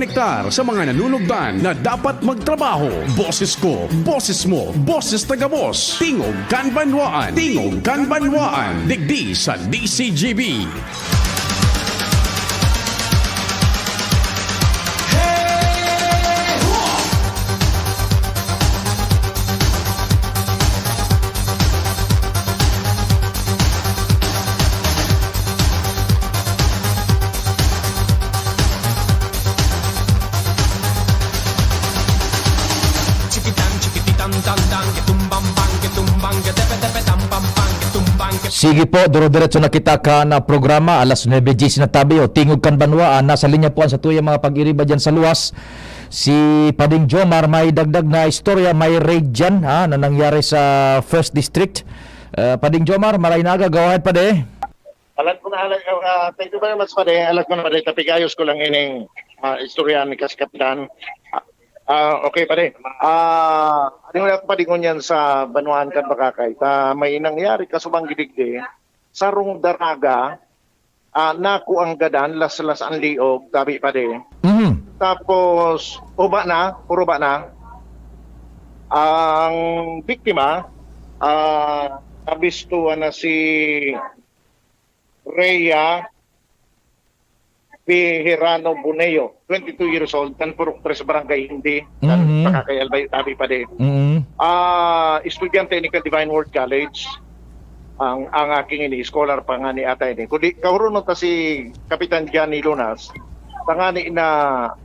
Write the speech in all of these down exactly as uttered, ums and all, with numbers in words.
Konektar sa mga nanunugdan na dapat magtrabaho. Boses ko, boses mo, boses ta gabos. Tingog kan Banwaan. Tingog kan Banwaan. Digdi sa D C G B. Sige po, duro-diretso na kita kan programa, alas nuebe diyes na tabi, o Tingog kan Banwaan. Nasa linya po an satuyang mga pag-iriba diyan sa luwas. Si Pading Jomar may dagdag na istorya, may raid diyan, ha, na nangyari sa First District. Ah, Pading Jomar, maray na aga. Go ahead, Padi. Alam ko na, alam, ah, thank you very much, Padi. Alam ko na, Padi. Tapigayos ko lang ining, ah, istorya ni Kas Kapitan. Ah, ah, okay, Padi. Ah, ano na ako, Padi, ngunyan sa Banwaan kan Bakakay? Ta, may nangyari kasubang gidigdi, sarong daraga, ah, naku ang gadan, laslas ang liog, tabi, Padi. Mhm. Tapos, uba na, puruba na. Ang biktima, ah, nabistuhan na si Rhea Bejerano Boneo, twenty-two years old, kan Purok Tres, Barangay Hindi, kan Mhm. Pakakay Albay, tabi, Padi. Mhm. Ah, estudyante ni kan Divine Word College. Ang, ang aking ini, scholar pa nga ni ata ini. Kundi, kahuron ta si Kapitan Johnny Lunas, tangani na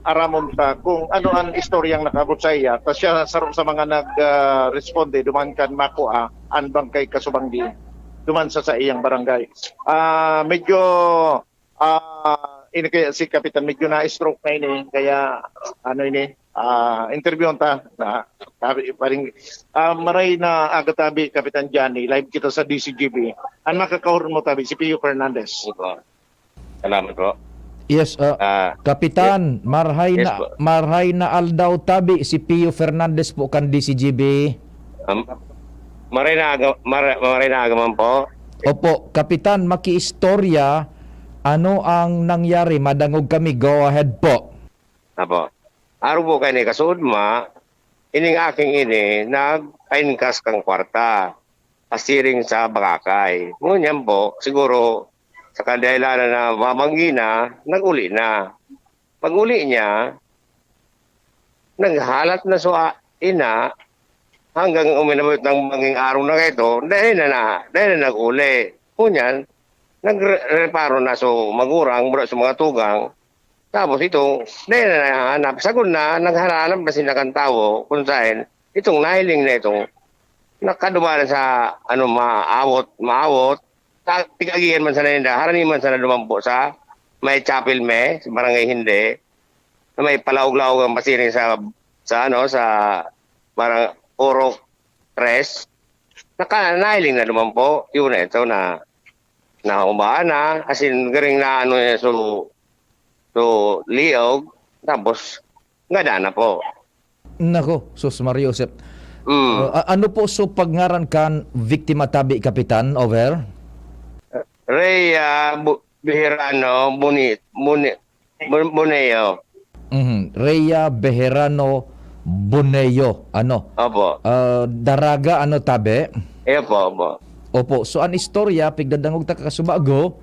aramon ta kung ano ang istoryang nakaabot sa iya. Ta siya saro sa mga nag, ah, responde, duman kan makua an bangkay kasubang di, duman sa, sa iyang barangay. Ah, medyo, ah, ini kaya si Kapitan medyo na-stroke na ini, kaya ano ini, ah, interviewon ta na, tabi, paring, ah, maray na aga tabi, Kapitan Johnny, live kita sa D C G B. Ang makakahurot mo tabi, si Pio Fernandez. Opo. Salamat po. Yes, ah, Ah, Kapitan, marhay yes na, po. marhay na aldaw tabi si Pio Fernandez po kan D C G B. Um, maray na aga, mara-, maray na aga man po. Opo, Kapitan, makiistorya, ano ang nangyari? Madangog kami. Go ahead po. Apo. Arog po kaini, kasuodma, ining aking ini nagpaingkas kan kwarta, pasiring sa Bakakay. Ngunyan po, siguro sa kadahilanan na mamanggi na, nag-uli na. Pag-uli niya, naghalat na so, ah, ina, hanggang uminabot ng manging araw na ito, dai na, na, dai na nag-uli. Ngunyan, nagre-, reparo na so magurang, mura sa mga tugang. Tapos ito, dai na nahanap. Sagkod na, naghahanap na sila kan tawo, kung saan, itong nahiling na itong nakaduman sa, ano, maawot, maawot. Ta-, tig-agihan man sana ninda, harani man sana dumampo sa may chapel me, sa barangay Hindi, na may palaog-laog ang pasiring sa, sa, ano, sa barang-, Purok Tres. Naka-, nahiling na dumampo. Yun na, ito na, nahumbaan na, as in, garing na, ano, eh, so, so, liog, tapos, ngada na po. Nako, sus, Mario Josep. Mm. Uh, a-, ano po so pagngaran kan biktima tabi, Kapitan? Over? Rhea Bu-, Bejerano Buni-, Buni-, Bun-, Boneo. Mhm. Rhea Bejerano Boneo, ano? Opo. Ah, daraga, ano, tabi? Eh, opo, opo. Opo. So, an istorya, pigdadangog ta kasubago,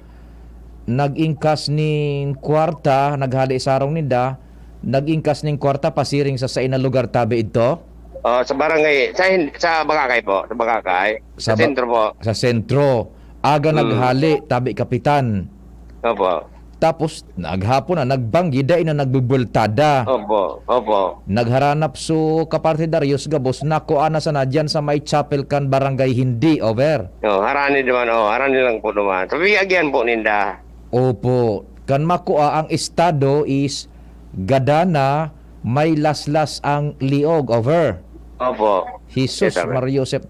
nag-ingkas nin kwarta, naghali sa harong ninda, nag-ingkas nin kwarta pasiring sa sain na lugar tabi idto? Oh, sa barangay, sa hin-, sa Bakakay po, sa Bakakay. Sa Sa ba-, sentro po. sa sentro. Aga Mm. naghali, tabi, Kapitan. Opo. Tapos, naghapon na, nagbanggi, dai na nagbubultada. Opo, opo. Nagharanap so kapartidarios gabos, nakuha na sana diyan sa may chapel kan Barangay Hindi, over. Oh, harani naman, oh, harani lang po naman. Sabi, agyan po ninda. Opo. Kan makua, ang estado is gada na, may laslas ang liog, over. Opo. Jesus, Yes, sir. Mario Josep.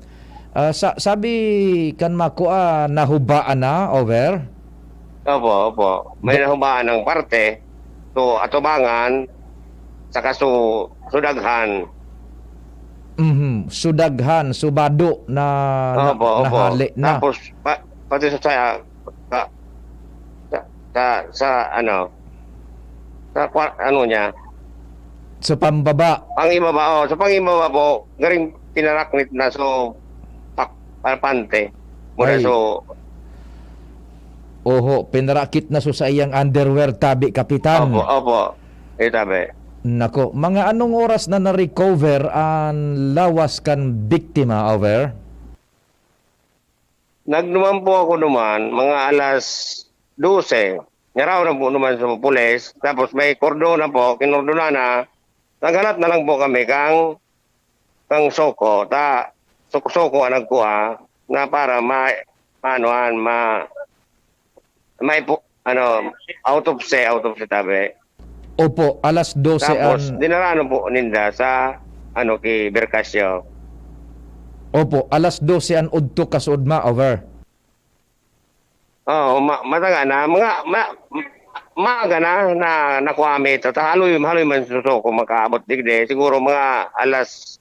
Ah, sa-, sabi kan makua, nahubaan na, over? Opo, opo. May Da- nahubaan ng parte. So, atubangan, saka su-, sudaghan. Mhm. Sudaghan, subado na, na, Opo, opo. nahali na. Tapos, pa-, pati sa, sa, sa, sa, sa, ano, sa kwa-, ano niya, sa pambaba. Pang-ibaba, oh, sa pang-ibaba po, garing pinaraknit na, so, pak-, palpante. Mura, Ay. so, Oho, pinarakit na so sa iyang underwear, tabi, Kapitan. Opo, opo. Itabi. Nako, mga anong oras na na-recover an lawas kan biktima, over? Nagnuman po ako numan, mga alas dose. Ngaraw na po naman sa pulis. Tapos may kordona po, kinordonan na. Naghanap na lang po kami kang, kang Soko. Ta, Soko-Soko ang nagkuha na para ma-, maanuhan, ma-, may po, ano, autopsy, autopsy tabi. Opo, alas dose Tapos, an dinarano po ninda sa, ano, ki Bercasio. Opo, alas dose an udto kasuodma, over. Oo, ma-, mataga na. Mga, ma-, maaga na, na nakuha mi ito. Ta haloy, haloy man suso kung makaabot digdi. Siguro mga alas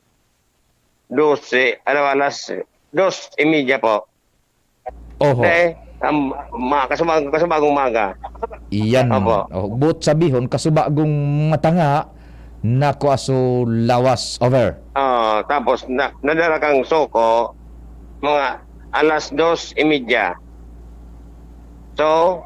dose, ano, alas dos y media po. Oho. Eh, ang ma-, kasubag-, kasubagong maga. Iyan. Opo. Oh, buot sabihon, kasubagong matanga, nakua so lawas. Over. Ah, tapos na, nadara kang Soko, mga alas dos y media. So,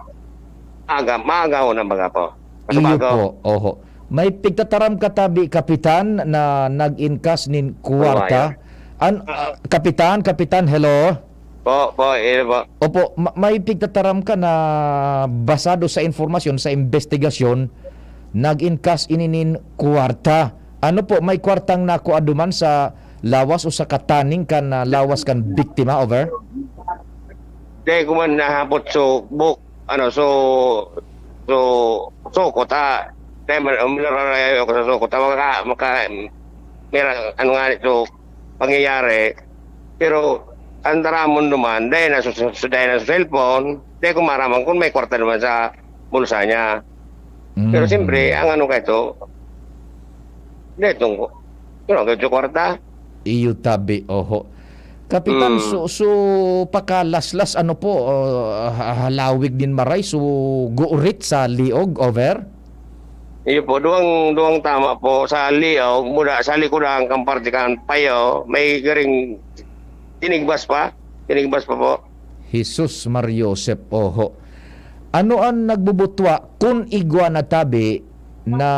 aga, maaga ho na baga po. Iyo Kasubag po, oho. May pigtataram ka tabi, Kapitan, na nag-inkas nin kwarta? Wala. An-, ah, Kapitan, Kapitan, hello? Po, po, hello po. Opo, ma-, may pigtataram ka na basado sa impormasyon, sa investigasyon, nag-inkas ini nin kwarta. Ano po, may kwartang nakua duman sa lawas o sa kataning kan, ah, lawas kan biktima, over? Di ko man nahapot so book, ano, so, so, so, kota. Di man, um, nararayo ako sa so, kota. Maka, maka, mira, ano nga nito, pangyayari. Pero, ang taramon naman, dahil na sa, sa, dahil na sa cellphone, di ko maraman kung may kwarta naman sa bulsa niya. Pero Mhm. siyempre, ang ano ka ito, di itong, yun ang kwarta. Iyo tabi, oho. Kapitan, Mm. so, so, pakalaslas, ano po, ah, ha-, halawig nin maray, so, guurit sa liog, over? Iyo po, duwang, duwang tama po sa liog, mula sa likodan, kan parte kan payo, may garing tinigbas pa, tinigbas pa po. Jesus, Mar Joseph, oho. Ano an nagbubutwa kun igwa na tabi na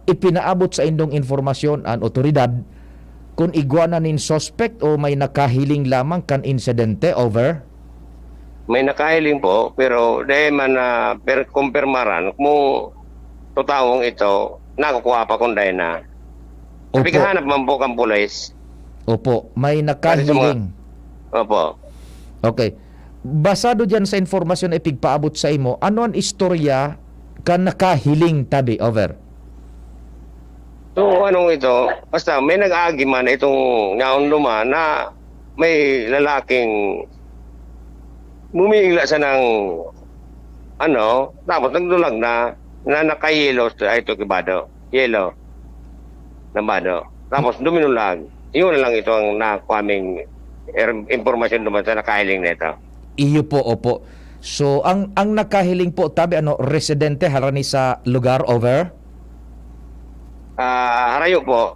ipinaabot sa indong impormasyon an otoridad kun igwa na nin suspect o may nakahiling lamang kan insidente? Over. May nakahiling po, pero dai man na per-, kumpirmaran kung tutawong ito, nakukuha pa kung dai na. Opo. Pighahanap man po kang pulis. Opo, may Kasi sa mga nakahiling. Opo. Okay. Basado diyan sa impormasyon na ipigpaabot sa imo, ano an istorya kan nakahiling tabi? Over. So, anong ito? Basta may nag-aagi man itong yaon luma na may lalaking bumigla siya ng ano, tapos nagdulag na, na nakayelo sa ito kibado. Yelo. Na bado. Tapos duminulag. Yun na lang ito ang nakuha ming er-, impormasyon naman sa nakahiling na ito. Iyo po, opo. So, ang, ang nakahiling po, tabi, ano, residente harani sa lugar, over? Ah, harayo po.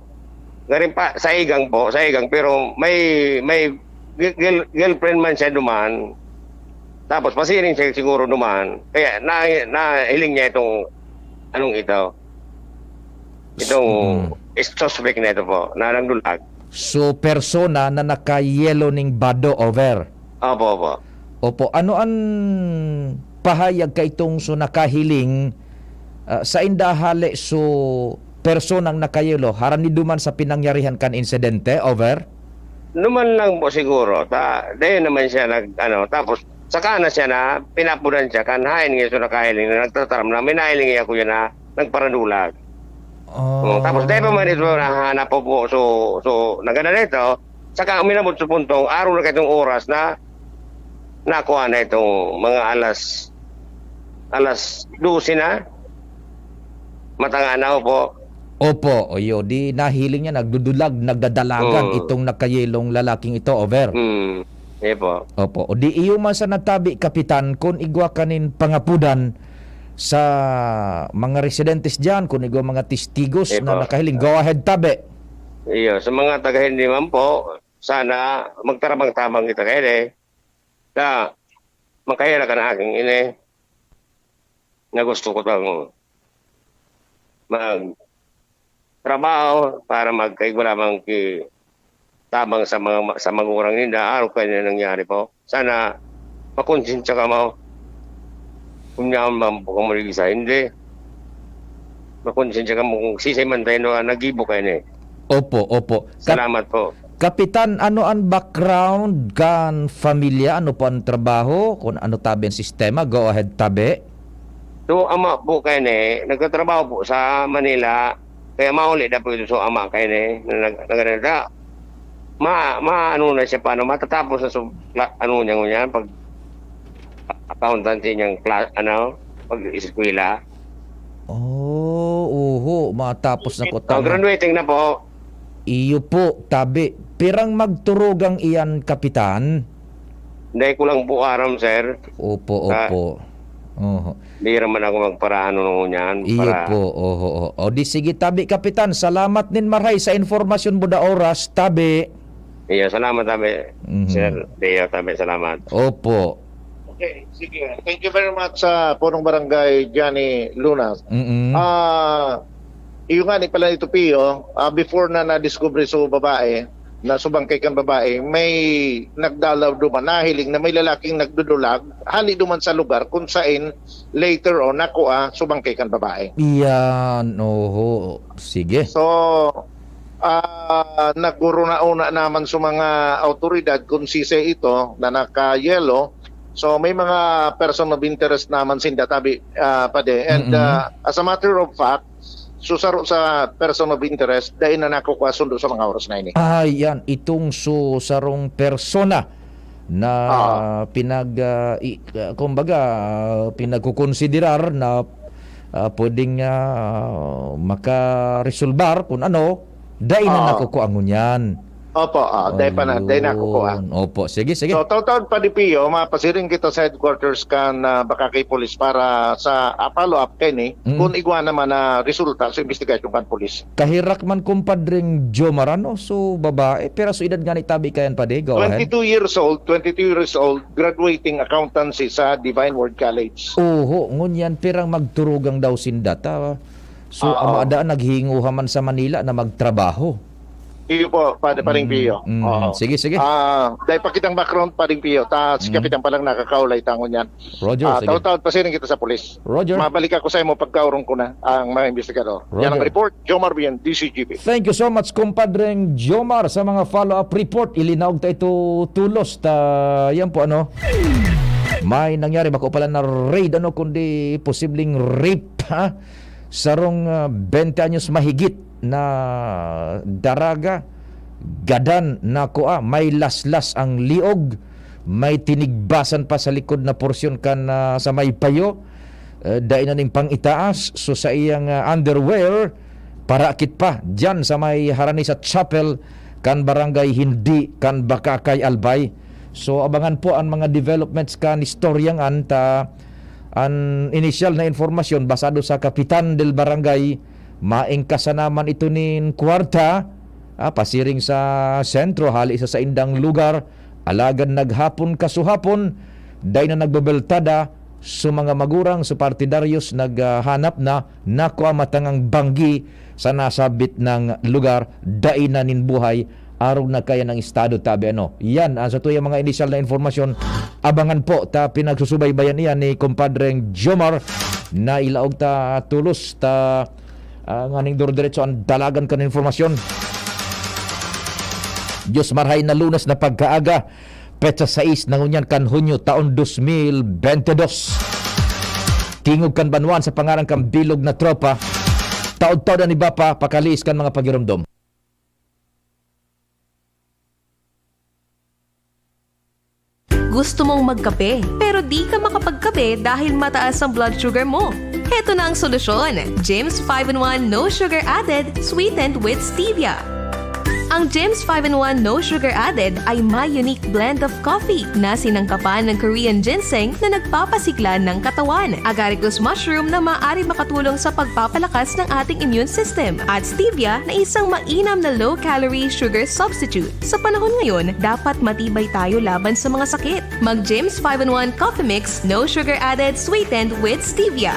Ngayon pa, sa Igang po, sa Igang. Pero may, may gi-, gil-, girlfriend man siya duman. Tapos, pasiring siya siguro duman. Kaya, na, nahiling niya itong, anong ito? Itong Mm. suspect na ito po, na nagdulag. So, persona na nakayelo ning bado, over? Opo, opo. Opo. Ano an pahayag kaitong so nakahiling, ah, sainda hale so personang nakayelo, harani duman sa pinangyarihan kan insidente? Over. Numan lang po siguro. Ta-, dayon naman siya nag-, ano, tapos saka na siya na pinapudan siya kan haen nga so nakahiling na nagtataram na may nahiling ako yun na nagparadulag. Oh. Oh, tapos dahil pa man ito nahanap po, po, so, so, nagana na ito, saka uminabot sa puntong, araw na kaitong oras na nakuha na itong mga alas, alas dose na. Matanga na po. Opo, oyo, di nahiling niya, nagdudulag, nagdadalagan Mm. itong nakayelong lalaking ito, over. Mm, eh po. Opo, o di iyo man sa natabi, Kapitan, kung igwa ka nin pangapudan, sa mga residentes diyan, kung igwa mga testigos Iba. na nakahiling, go ahead, tabi. Iyo, sa mga taga-Hindi man po, sana magtarabang-tabang kita kaini. Ta, makahira ka na aking ini. Na gusto ko tang magtrabaho para magkaigwa lamang ki tabang sa mga, sa magurang ninda, arog kaini nangyari po. Sana makonsensya kamo. Kung yaon man po kamo nag-isa, hindi. Makonsensya kamo kung sisay man tayo na naggibo kaini. Opo, opo. Kap-, Salamat po. Kapitan, ano an background kan pamilya? Ano po an trabaho? Kung ano tabi an sistema? Go ahead, tabi. So, ama po kaini, nagtatrabaho po sa Manila. Kaya mauli na po ito sa ama kaini, na nag-, nag-, nag-, ma-, ma-, ano na siya, paano, matatapos na sa kla-, ano niya, ngunyan, pag accountancy niyang kla-, ano, pag-eskwela. Oh, oho, matapos na ko Oh, tama. graduating na po. Iyo po, tabi. Pirang magturugang iyan, Kapitan? Dai ko lang po aram, sir. Opo, Sa opo. Oho. Di naman ako magparaano niyan, Iyo para po, oho, oho. O di sige, tabi, Kapitan. Salamat nin marhay sa informasyon mo da oras, tabi. Iyo, salamat, tabi. Mhm. Sir Leo, tabi, salamat. Opo. Okay, sige. Thank you very much sa Punong Barangay Johnny Lunas. Mm-mm. Ah, iyo nga ni pala ito, Pio, ah, before na nadiskubre sa babae, na subangkay kan babae, may nagdalaw duman, nahiling na may lalaking nagdudulag, hali duman sa lugar kung sain later on nakua subangkay kan babae. Iyan, oho. Sige. So, ah, naguruna-una naman sa mga awtoridad kung sisay ito na naka-yellow. So, may mga person of interest naman sinda, tabi, ah, pade. And, Mm-mm. ah, as a matter of fact, so saro sa person of interest, dai na nakukua sundo sa mga oras na ini. Ah, yan. Itong so sarong persona na Ah. pinag, ah, i-, ah, kumbaga, ah, pinagkukonsiderar na, ah, pwedeng, ah, makaresolbar kung ano, dai na Ah. nakukua ngunyan. Opo, ah, dai pa na, dai na Ayun. nakukua. Opo, sige, sige. So, taud-taud pa di Pio, mapasiring kita sa headquarters kan, ah, Bakakay Police para sa, ah, follow-up kaini, Mm. kung igwa naman na resulta sa investigasyon kan pulis. Kahirak man, kumpadreng Jomar, ano? So, babae, pero so edad nga ni tabi kayan pa di? Go ahead. Twenty-two years old, twenty-two years old, graduating accountancy sa Divine Word College. Oho, ngunyan, pirang magturugang daw sinda ta. So, Oo. ama da, naghinguha man sa Manila na magtrabaho. Iyo po, Padre, Paring Mm, Pio. mm. Oo. Sige, sige. Ah, dahil pa kitang background, Paring Pio, ta si Mm. Kapitan pa lang nakakaulay tangon yan. Roger, Ah, sige. taon-taon, pasiring kita sa pulis. Roger. Mabalik ako sa imo pagkaurong ko na ang mga investigador. Yan ang Roger. report, Jomar Bien, D C G B. Thank you so much, kumpadreng Jomar, sa mga follow-up report. Ilinaog ta ito tulos. Ta, yan po, ano, may nangyari, bako pala na raid, ano, kundi posibleng rape, ha? Sarong, ah, bente anyos mahigit na daraga, gadan na kua, may laslas ang liog, may tinigbasan pa sa likod na porsyon kan, ah, sa may payo. Eh, dai na ning pang-itaas, so sa iyang, ah, underwear, parakit pa, diyan sa may harani sa chapel kan barangay Hindi, kan Bakakay, Albay. So, abangan po ang mga developments kan istoryang an ta, an inisyal na impormasyon basado sa kapitan del barangay, maingkasan naman ito nin kwarta, ah, pasiring sa sentro, hali sa saindang lugar, alagad naghapon kasuhapon, dai na nagbebeltada, so mga magurang, so partidaryos naghahanap na, nakua matangang banggi sa nasabit na lugar, dai na nin buhay, arog na kaya ng estado, tabi ano. Yan, ah, sa tuyang mga inisyal na impormasyon, abangan po, ta pinagsusubaybayan iyan ni Compadreng Jomar, na ilaog ta tulos, ta, ah, nganing duro-diretso ang dalagan kan informasyon. Diyos marhay na Lunes na pagkaaga, petsa sais na ngunyan kan Hunyo, taon dos mil bente dos. Tingog kan banwaan sa pangaran kan bilog na tropa. Taod-taod an iba pa, pakaliis kan mga pagiromdom. Gusto mong magkape, pero di ka makapagkape dahil mataas ang blood sugar mo? Heto na ang solusyon, James five in one No Sugar Added, sweetened with stevia. Ang Gems five-in-one No Sugar Added ay may unique blend of coffee na sinangkapan ng Korean ginseng na nagpapasigla ng katawan, agaricus mushroom na maaari makatulong sa pagpapalakas ng ating immune system, at stevia na isang mainam na low-calorie sugar substitute. Sa panahon ngayon, dapat matibay tayo laban sa mga sakit. Mag-Gems five-in-one Coffee Mix, No Sugar Added, sweetened with stevia.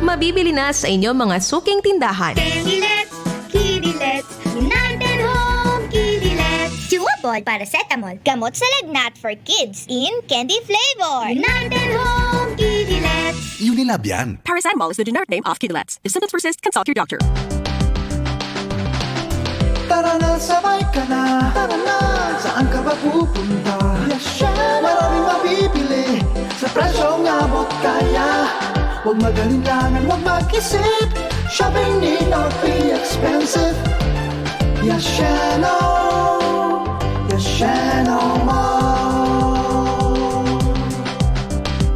Mabibili na sa inyong mga suking tindahan. Candylet, Kiddilet, United Home Kiddilet. Chewable paracetamol, gamot sa lagnat for kids in candy flavor. United Home Kiddilet. Unilab yan. Paracetamol is the generic name of Kiddilet. If symptoms persist, consult your doctor. Tara na, sabay ka na. Tara na, saan ka ba pupunta? Yes, syempre. Maraming mabibili sa presyong abot kaya. Huwag mag-alinlangan, huwag mag-isip. Shopping need not be expensive. Yasheno, Yasheno Mall.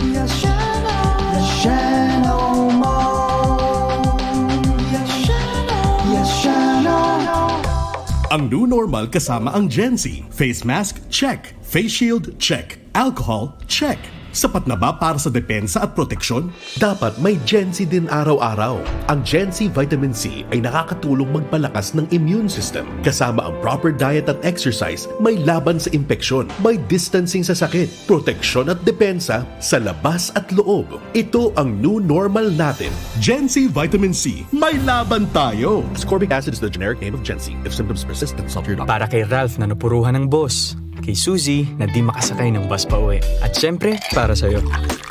Yasheno, Yasheno Mall. Yasheno, Yasheno. Ang new normal kasama ang Gen Z. Face mask, check. Face shield, check. Alcohol, check. Sapat na ba para sa depensa at proteksyon? Dapat may Gen Z din araw-araw. Ang Gen Z Vitamin C ay nakakatulong magpalakas ng immune system, kasama ang proper diet at exercise, may laban sa impeksyon, may distancing sa sakit, proteksyon at depensa sa labas at loob. Ito ang new normal natin. Gen Z Vitamin C, may laban tayo! Ascorbic acid is the generic name of Gen Z. If symptoms persist, consult your doctor. Para kay Ralph na napuruhan ng boss, kay Suzy na di makasakay ng bus pa uwi, at syempre, para sa'yo.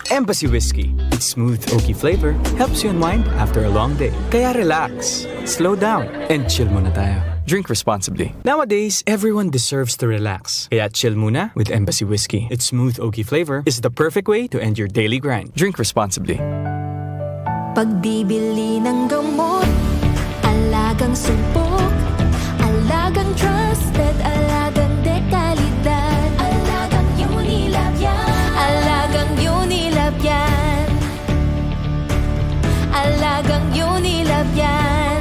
Embassy Whiskey. Its smooth, oaky flavor helps you unwind after a long day. Kaya relax, slow down, and chill muna tayo. Drink responsibly. Nowadays, everyone deserves to relax. Kaya chill muna with Embassy Whiskey. Its smooth, oaky flavor is the perfect way to end your daily grind. Drink responsibly. Pagbibili ng gamot, alagang sumpok, alagang trusted, alagang dekalidad, alagang Unilab yan. Alagang Unilab yan. Alagang Unilab yan.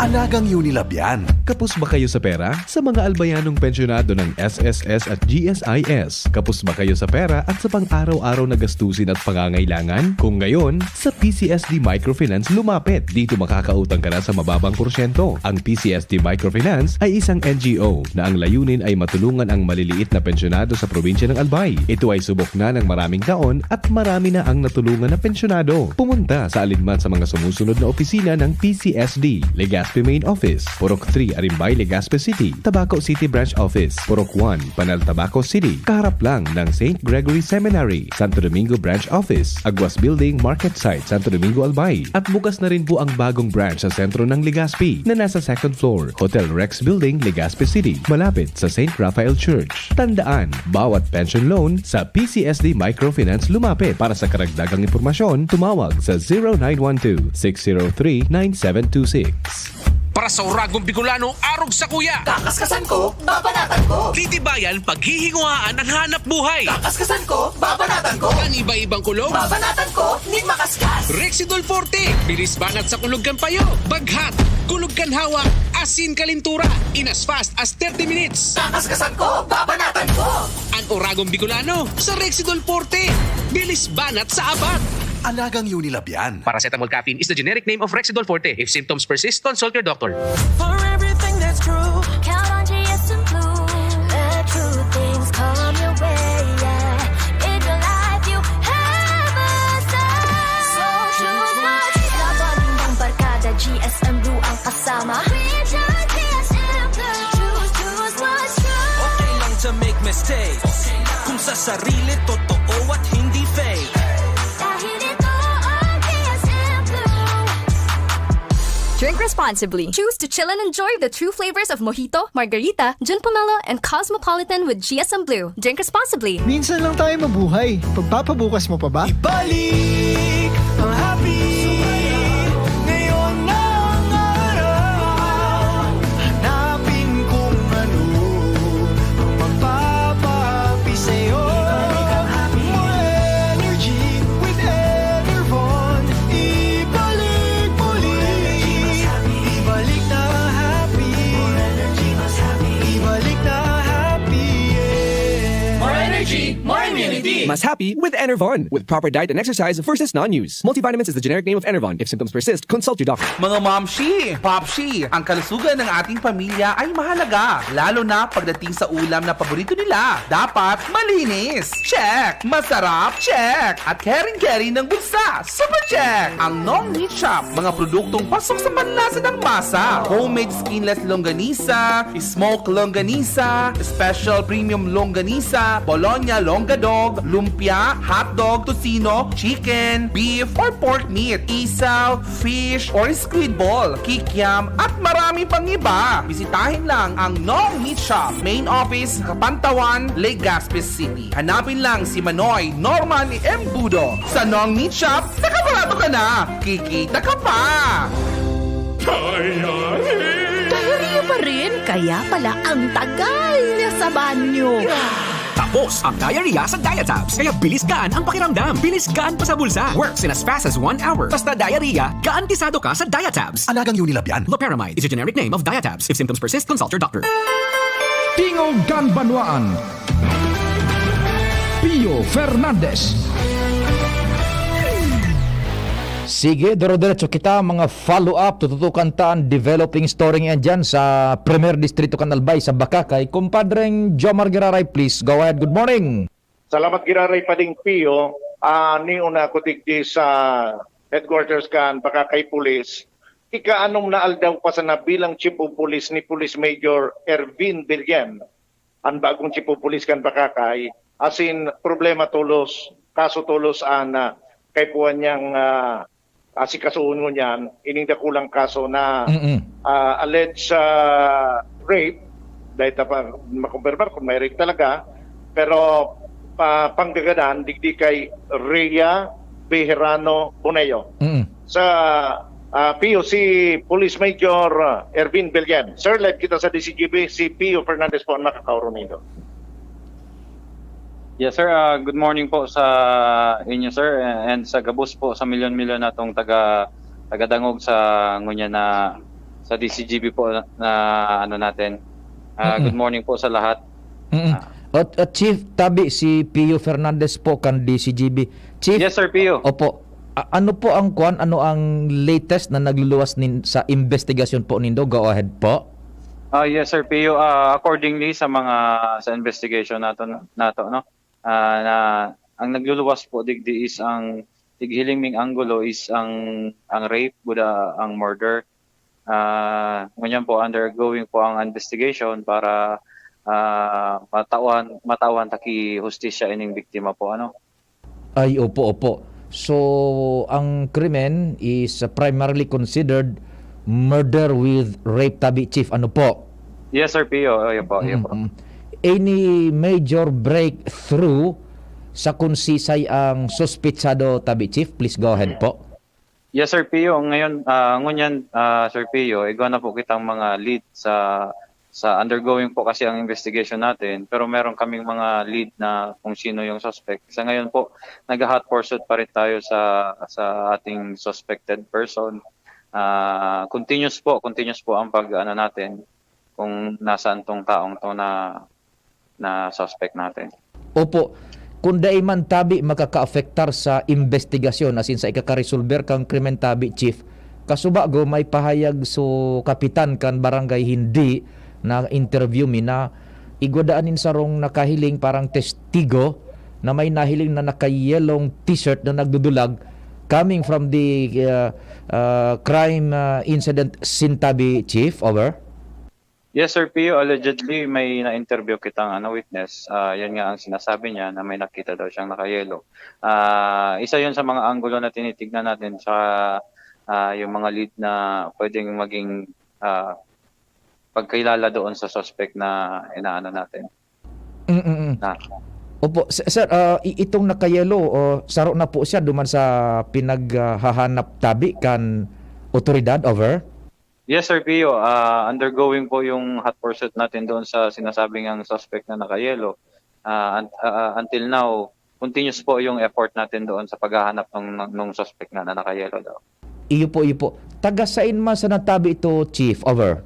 Alagang Unilab yan. Kapos ba kayo sa pera? Sa mga albayanong pensyonado ng S S S at G S I S, kapos ba kayo sa pera at sa pang-araw-araw na gastusin at pangangailangan? Kung gayon, sa P C S D Microfinance lumapit. Dito makakautang ka na sa mababang porsyento. Ang P C S D Microfinance ay isang N G O na ang layunin ay matulungan ang maliliit na pensyonado sa probinsya ng Albay. Ito ay subok na ng maraming taon at marami na ang natulungan na pensyonado. Pumunta sa alinman sa mga sumusunod na opisina ng P C S D: Legazpi Main Office, Purok three, Arimbay, Legazpi City; Tabaco City Branch Office, Purok one, Panal, Tabaco City, kaharap lang ng Saint Gregory Seminary; Santo Domingo Branch Office, Aguas Building, Market Site, Santo Domingo, Albay. At bukas na rin po ang bagong branch sa sentro ng Legazpi, na nasa second floor, Hotel Rex Building, Legazpi City, malapit sa Saint Raphael Church. Tandaan, bawat pension loan, sa P C S D Microfinance lumapit. Para sa karagdagang impormasyon, tumawag sa zero nine one two, six zero three, nine seven two six. Para sa Uragong Bicolano, arog sa kuya. Kakaskasan ko, babanatan ko. Titibayan, paghihinguhaan ang hanap buhay. Kakaskasan ko, babanatan ko. Ang iba-ibang kulog. Babanatan ko, nin makaskas. Rexidol Forte, bilis banat sa kulog kan payo. Baghat, kulog kan hawak, asin kalintura. In as fast as thirty minutes. Kakaskasan ko, babanatan ko. An Uragong Bicolano sa Rexidol Forte. Bilis banat sa abat. Alagang Unilab yan. Paracetamol caffeine is the generic name of Rexidol Forte. If symptoms persist, consult your doctor. For everything that's true, count on G S M Blue. The true things come your way, yeah. In your life, you have a say. So choose what's true. Sa bonding ng barkada, G S M Blue ang kasama. We choose G S M Blue. Choose, choose what's true. Okay lang to make mistakes kung sa sarili totoo at hindi fake. Dahil ito ang G S M Blue. Drink responsibly. Choose to chill and enjoy the true flavors of mojito, margarita, gin pomelo, and cosmopolitan with G S M Blue. Drink responsibly. Minsan lang tayo mabuhay. Pagpapabukas mo pa ba? Ibalik ang happy. Ngayon na ang araw. Hanapin kung ano ang magpapahappy sa'yo. More energy with Enervon. Ibalik muli. Ibalik na ang happy. Mas happy with Enervon. With proper diet and exercise versus non-use. Multivitamins is the generic name of Enervon. If symptoms persist, consult your doctor. Mga momshi, popshi, ang kalusugan ng ating pamilya ay mahalaga, lalo na pagdating sa ulam na paborito nila. Dapat malinis. Check. Masarap. Check. At caring-caring ng bulsa. Super check. Ang Nong Meat Shop. Mga produktong pasok sa panlasa ng masa. Homemade skinless longganisa, smoke longganisa, special premium longganisa, Bologna longadog, lumpia, hotdog, tocino, chicken, beef, or pork meat, isaw, fish, or squid ball, kikiam, at marami pang iba. Bisitahin lang ang Nong Meat Shop, main office, Kapantawan, Legazpi City. Hanapin lang si Manoy Norman Embudo. Sa Nong Meat Shop, nakabarato ka na! Kikita ka pa! Diarrhea! Diarrhea pa rin? Kaya pala ang tagal niya sa banyo. Tapos ang diarrhea sa Diatabs. Kaya bilis gaan ang pakiramdam. Bilis gaan pa sa bulsa. Works in as fast as one hour. Basta diarrhea, garantisado ka sa Diatabs. Alagang Unilab yan. Loperamide is a generic name of Diatabs. If symptoms persist, consult your doctor. Tingog kan Banwaan. Pio Fernandez. Sige, doro-diretso kita, mga follow-up. Tututukan ta ang developing story ngayon dyan sa Primer Distrito kan Albay, sa Bacacay. Kumpadreng Jomar Giraray, please go ahead. Good morning. Salamat, Giraray Pading Pio. Ah, niuna ako digdi sa headquarters kan Bacacay Police. Ika-anom na aldaw pa sana bilang chief of police ni Police Major Ervin Villen, an bagong chief of police kan Bacacay. As in, problema tolos, kaso tolos an, ah, kaipuhan niyang, ah, asikasuhon ngunyan, ining dakulang kaso na, Mm-mm. ah, alleged, ah, rape, dahil ta pa makumpirmar kung may rape talaga, pero pa, panggagadan, digdi kay Rhea Bejerano Boneo. Mm. Sa, ah, P O, si Police Major, ah, Ervin Villen. Sir, live kita sa D C G B, si Pio Fernandez po ang makakaurong nindo. Yes, sir. Ah, good morning po sa inyo, sir, and sa gabos po sa milyon-milyon natong taga, tagadangog sa ngunyan na, sa D C G B po na, na ano natin. Ah, Mm-mm. Good morning po sa lahat. Mm-mm. Ah. At, at Chief, tabi si Pio Fernandez po kan D C G B. Chief, Yes, sir, Pio. Opo. A-, ano po ang kwan? Ano ang latest na nagluluwas nin-, sa investigasyon po nindo? Go ahead po. Ah, yes, Sir Pio. Ah, accordingly sa mga, sa investigation nato, nato, no? Ah, na, ang nagluluwas po digdi is ang tighiling ming anggulo is ang, ang rape, buda ang murder. Ah, ngunyan po, undergoing po ang investigation para, ah, matawan, matawan ta ki hustisya ining biktima po, ano? Ay, opo, opo. So, ang krimen is primarily considered murder with rape, tabi, Chief. Ano po? Yes, Sir Pio. Ayun po, ayun po. Mm-mm. Any major breakthrough sa kung sisay ang suspetsado, tabi, Chief? Please go ahead po. Yes, Sir Pio. Ngayon, ah, ngunyan, ah, Sir Pio, igwa na po kitang mga lead sa, sa undergoing po kasi ang investigation natin, pero meron kaming mga lead na kung sino yung suspect. Sa ngayon po, nag-hot pursuit pa rin tayo sa, sa ating suspected person. Ah, continuous po, continuous po ang pag-ano natin kung nasaan tong taong to na, na suspect natin. Opo. Kung dai man tabi makakaapektar sa investigasyon, as in sa ikakaresolber kang krimen tabi, Chief, kasubago may pahayag so kapitan kan barangay, hindi na interview mi na igwa daan nin sarong nakahiling parang testigo na may nahiling na naka-yellowng t-shirt na nagdudulag coming from the, uh, uh, crime, uh, incident scene tabi, Chief. Over. Yes, Sir Pio, allegedly may na-interview kitang, ano, witness. Ah, yan nga ang sinasabi niya na may nakita daw siyang nakayelo. Ah, isa yun sa mga anggulo na tinitignan natin sa, ah, yung mga lead na pwedeng maging, ah, pagkilala doon sa suspect na inaano natin. Mm, mm, mm. Na. Opo, s-, sir, ah, i-, itong nakayelo, oh, saro na po siya duman sa pinaghahanap tabi kan otoridad, over? Yes, Sir Pio. Ah, undergoing po yung hot pursuit natin doon sa sinasabing ang suspect na nakayelo. Ah, un-, ah, ah, until now, continuous po yung effort natin doon sa paghahanap ng, ng, nung suspect na, na nakayelo daw. Iyo po, iyo po. Taga sain man sana tabi ito, Chief? Over.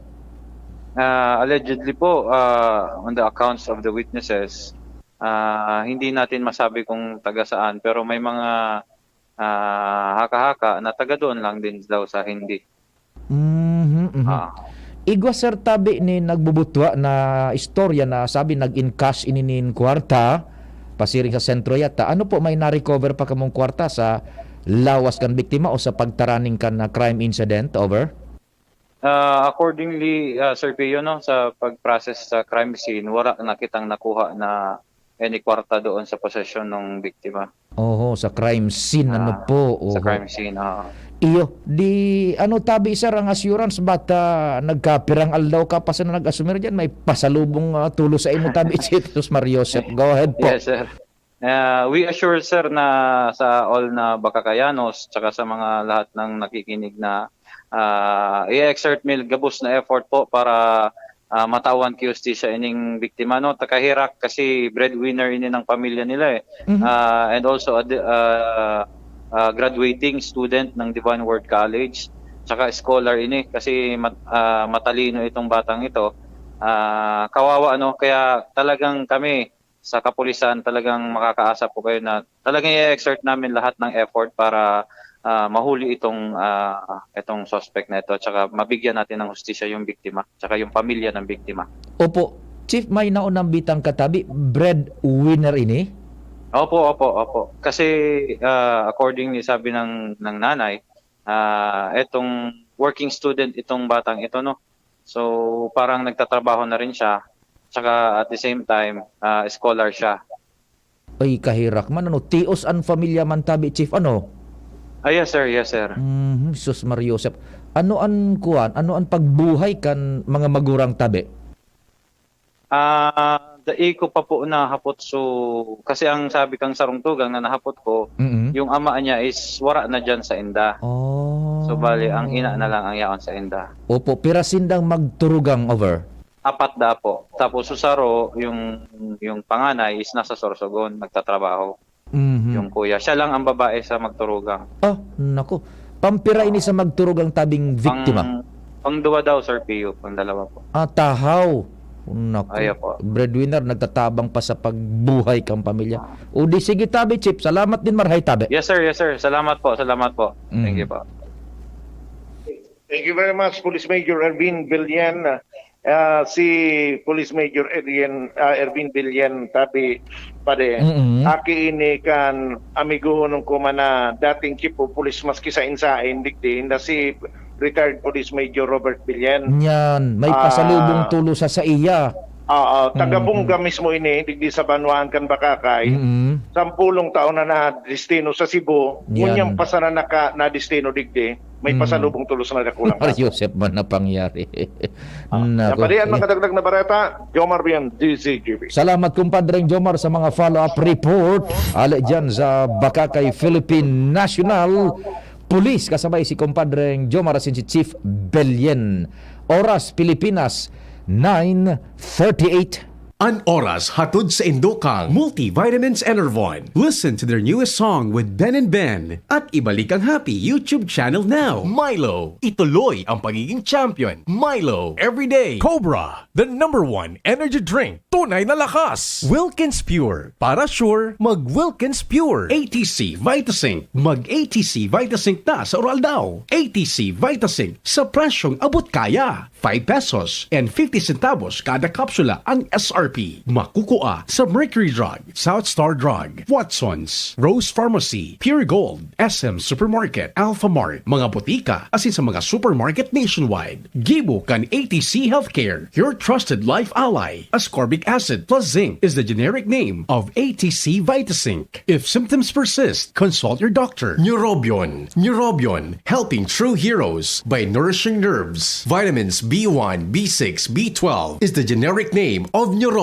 Ah, allegedly po, ah, on the accounts of the witnesses, Ah, hindi natin masabi kung taga saan, pero may mga, ah, haka-haka na taga doon lang din daw sa Hindi. Mhm, mhm. Ah. Igwa, sir, tabi nin nagbubutwa na istorya na sabi nag-encash ini nin kwarta, pasiring sa sentro yata. Ano po, may na-recover pa kamong kwarta sa lawas kan biktima o sa pagtaraning kan, ah, crime incident? Over. Ah, accordingly, ah, Sir Pio, no, sa pag-process sa crime scene, wala na kitang nakuha na any kwarta doon sa posesyon ng biktima. Oho, sa crime scene, ano Ah, po? sa Oho. Crime scene, oo. Iyo, di ano tabi, sir, ang assurance, bata nagkapirang aldaw ka pa sa nag-asumir diyan, may pasalubong, ah, tulo sa imo tabi, Chief Sus Mario Joseph. Go ahead po. Yes, sir. Ah, we assure, sir, na sa all na Bacakayanos, tsaka sa mga lahat ng nakikinig na, ah, i-exert mi gabos na effort po para, ah, matawan ki hustisya ining biktima, no? Takahirak kasi breadwinner ini ng pamilya nila, eh. Mhm. Ah, and also a di- ah, ah, graduating student ng Divine Word College, tsaka scholar ini kasi mat- ah, matalino itong batang ito. Ah, kawawa, ano, kaya talagang kami sa kapulisan, talagang makakaasa po kayo na talagang i-exert namin lahat ng effort para, ah, mahuli itong, ah, itong suspect na ito, tsaka mabigyan natin ng hustisya yung biktima, tsaka yung pamilya ng biktima. Opo, Chief, may naunang bitang katabi, breadwinner ini? Opo, opo, opo. Kasi, ah, accordingly, sabi ng, ng nanay, ah, etong working student itong batang ito, no? So, parang nagtatrabaho na rin siya. Tsaka at the same time, ah, scholar siya. Ay, kahirak man, ano, tios an pamilya man tabi, Chief, ano? Ah, yes, sir. Yes, sir. Mhm, Sus Mario Joseph. Ano an kuan? Ano an pagbuhay kan mga magurang tabi? Ah, dai ko pa po nahapot. So, kasi ang sabi kang sarong tugang na nahapot ko, Mhm. yung ama niya is wara na diyan sa inda. Oh. So, bali, ang ina na lang ang yaon sa inda. Opo, pira sindang magturugang, over? Apat da po. Tapos, susaro, yung, yung panganay is nasa Sorsogon, nagtatrabaho. Mhm. Yung kuya. Siya lang ang babae sa magturugang. Ah, nako. Pampira ini sa magturugang tabing biktima? Pang, pang duwa daw, Sir Pio. Pang dalawa po. Ah, tahaw. Nako. Ay, opo. Breadwinner, nagtatabang pa sa pagbuhay kang pamilya. O di sige tabi, Chief. Salamat din, marhay tabi. Yes, sir. Yes, sir. Salamat po. Salamat po. Thank Mm. you po. Thank you very much, Police Major Ervin Villan. Ah, si Police Major Ervin, ah, Ervin Villan, tabi, pade, Mm-mm. aki ini kan amigohon ko man na dating chief of police maski sa insain, digdi, na si retired Police Major Robert Villan. Yan, may Ah. Pasalubong tulo sa saiya. Oo, taga Mm. Bunga mismo ini, digdi sa banwaan kan Bacacay. Mm-mm. Sampulong taon na na destino sa Cebu. Yan. Ngunyan pa sana naka, na destino digdi. May Mm. Pasalubong tulo sa nadakulang Par kaso. Joseph man na pangyari. Ah, yan Nako. pa rin ang makadagdag na bareta. Jomar Bian, D Z G B. Salamat, kumpadreng Jomar, sa mga follow-up report. Ali dyan sa Bacacay Philippine National Police. Kasabay si kumpadreng Jomar asin si Chief Belien. Oras, Pilipinas, nine thirty-eight. An oras hatod sa indo kang Multivitamins Enervon. Listen to their newest song with Ben and Ben. At ibalik ang Happy YouTube channel now. Milo, ituloy ang pagiging champion. Milo, everyday. Cobra, the number one energy drink. Tunay na lakas. Wilkins Pure, para sure, mag Wilkins Pure. A T C Vitasync, mag A T C Vitasync na sa Oral Daw. A T C Vitasync sa presyong abot kaya. Five pesos and fifty centavos kada kapsula ang S R P. Makukua sa Mercury Drug, South Star Drug, Watson's, Rose Pharmacy, Pure Gold, S M Supermarket, Alphamart, mga botika, asin sa mga supermarket nationwide. Gibo kan A T C Healthcare, your trusted life ally. Ascorbic acid plus zinc is the generic name of A T C Vitasync. If symptoms persist, consult your doctor. Neurobion. Neurobion, helping true heroes by nourishing nerves. Vitamins B one, B six, B twelve is the generic name of Neurobion.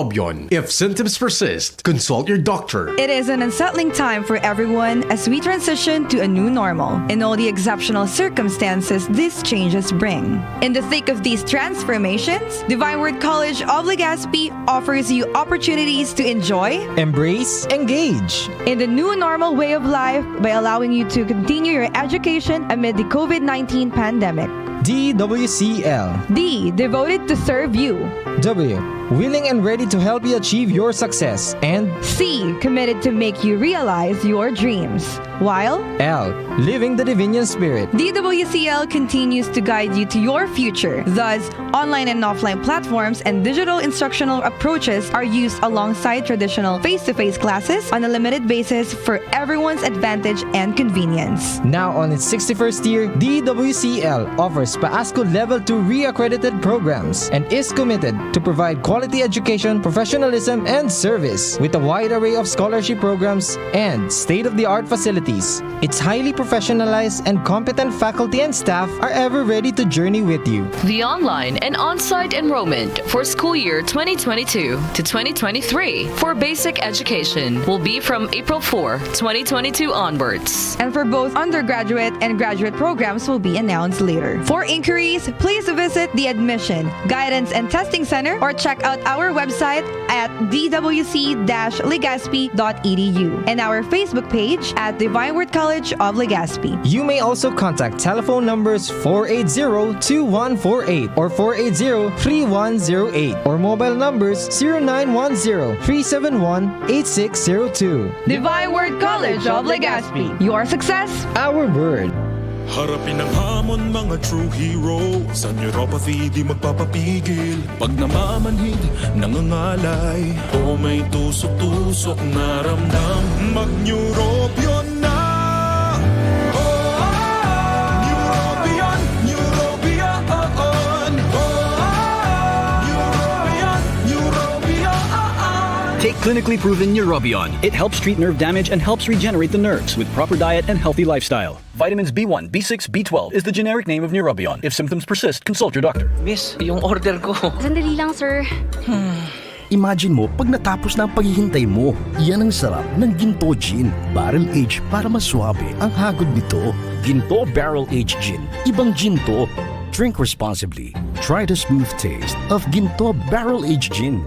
If symptoms persist, consult your doctor. It is an unsettling time for everyone as we transition to a new normal and all the exceptional circumstances these changes bring. In the thick of these transformations, Divine Word College of Legazpi offers you opportunities to enjoy, Embrace, engage. in the new normal way of life by allowing you to continue your education amid the COVID nineteen pandemic. D W C L. D, devoted to serve you. W. willing and ready to help you achieve your success. And C, committed to make you realize your dreams. While L, living the Davinian spirit. D W C L continues to guide you to your future. Thus, online and offline platforms and digital instructional approaches are used alongside traditional face-to-face classes on a limited basis for everyone's advantage and convenience. Now on its sixty-first year, D W C L offers PAASCU Level two re-accredited programs and is committed to provide quality education, professionalism, and service with a wide array of scholarship programs and state-of-the-art facilities. Its highly professionalized and competent faculty and staff are ever ready to journey with you. The online and on-site enrollment for school year twenty twenty-two to twenty twenty-three for basic education will be from April fourth, twenty twenty-two onwards. And for both undergraduate and graduate programs will be announced later. For inquiries, please visit the Admission, Guidance and Testing Center or check out our website at d w c dash legazpi dot e d u and our Facebook page at Divine Word College of Legazpi. You may also contact telephone numbers four eight zero two one four eight or four eight zero three one zero eight or mobile numbers zero nine one zero three seven one eight six zero two. Divine Word College of Legazpi. Your success, Our word. Harapin ang hamon, mga true hero. Sa neuropathy di magpapapigil. Pag namamanhid, nangangalay, o may tusok-tusok na ramdam, mag-Neurobion na! Neurobion! Neurobion! Neurobion! Neurobion! Take clinically proven Neurobion. It helps treat nerve damage and helps regenerate the nerves with proper diet and healthy lifestyle. Vitamins B one, B six, B twelve is the generic name of Neurobion. If symptoms persist, consult your doctor. Miss, yung order ko. Sandali lang, sir. Imagine mo pag natapos na ang paghihintay mo. Yan ang sarap ng Ginto Gin. Barrel age para mas suabe ang hagod nito. Ginto Barrel Age Gin. Ibang gin to. Drink responsibly. Try the smooth taste of Ginto Barrel Age Gin.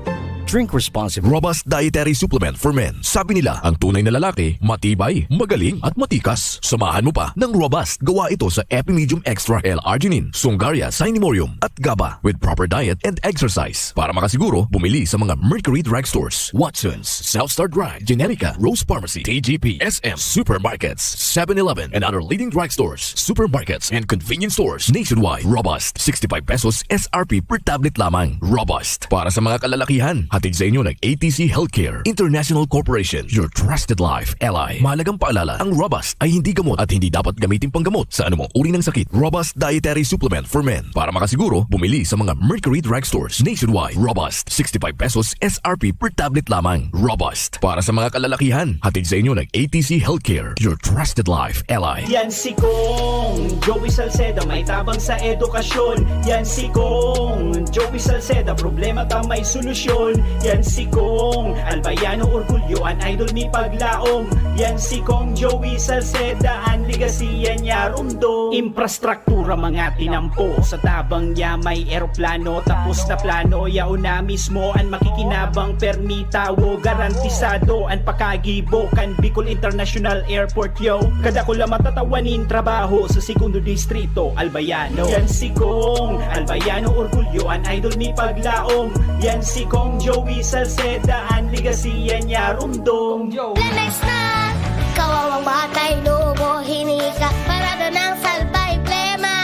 Drink responsibly. Robust dietary supplement for men. Sabi nila, ang tunay na lalaki, matibay, magaling, at matikas. Samahan mo pa ng Robust. Gawa ito sa Epimedium Extra L-arginine, Sungaria, Cinemorium, at GABA. With proper diet and exercise. Para makasiguro, bumili sa mga Mercury Drug Stores, Watson's, South Star Drug, Generica, Rose Pharmacy, T G P, S M, supermarkets, seven eleven, and other leading drug stores, supermarkets, and convenience stores nationwide. Robust, sixty-five pesos S R P per tablet lamang. Robust. Para sa mga kalalakihan, hatid sa inyo ng A T C Healthcare International Corporation, your trusted life ally. Mahalagang paalala, ang Robust ay hindi gamot at hindi dapat gamitin panggamot sa anumang uri ng sakit. Robust dietary supplement for men. Para makasiguro, bumili sa mga Mercury Drug Stores nationwide. Robust, sixty-five pesos S R P per tablet lamang. Robust. Para sa mga kalalakihan, hatid sa inyo ng A T C Healthcare, your trusted life ally. Yan si Kong Joey Salceda, may tabang sa edukasyon. Yan si Kong Joey Salceda, problema ta may solusyon. Yan si Kong Albayano Orgulyo, an idol mi paglaom. Yan si Kong Joey Salceda, an legacy yan niya rumdom. Infrastruktura mga tinampo, sa tabang niya may eroplano. Tapos na plano, yaon na mismo an makikinabang, permi tawo, garantisado an pakagibo kan Bicol International Airport, yo. Kadakula matatawa nin trabaho sa segundo distrito, Albayano. Yan si Kong Albayano Orgulyo, an idol mi paglaom. Yan si Kong Joey Salceda, an legacy yan niya rumdom. Flemex na! Kawawang batay, loob o hinika, parada ng salbay, plema.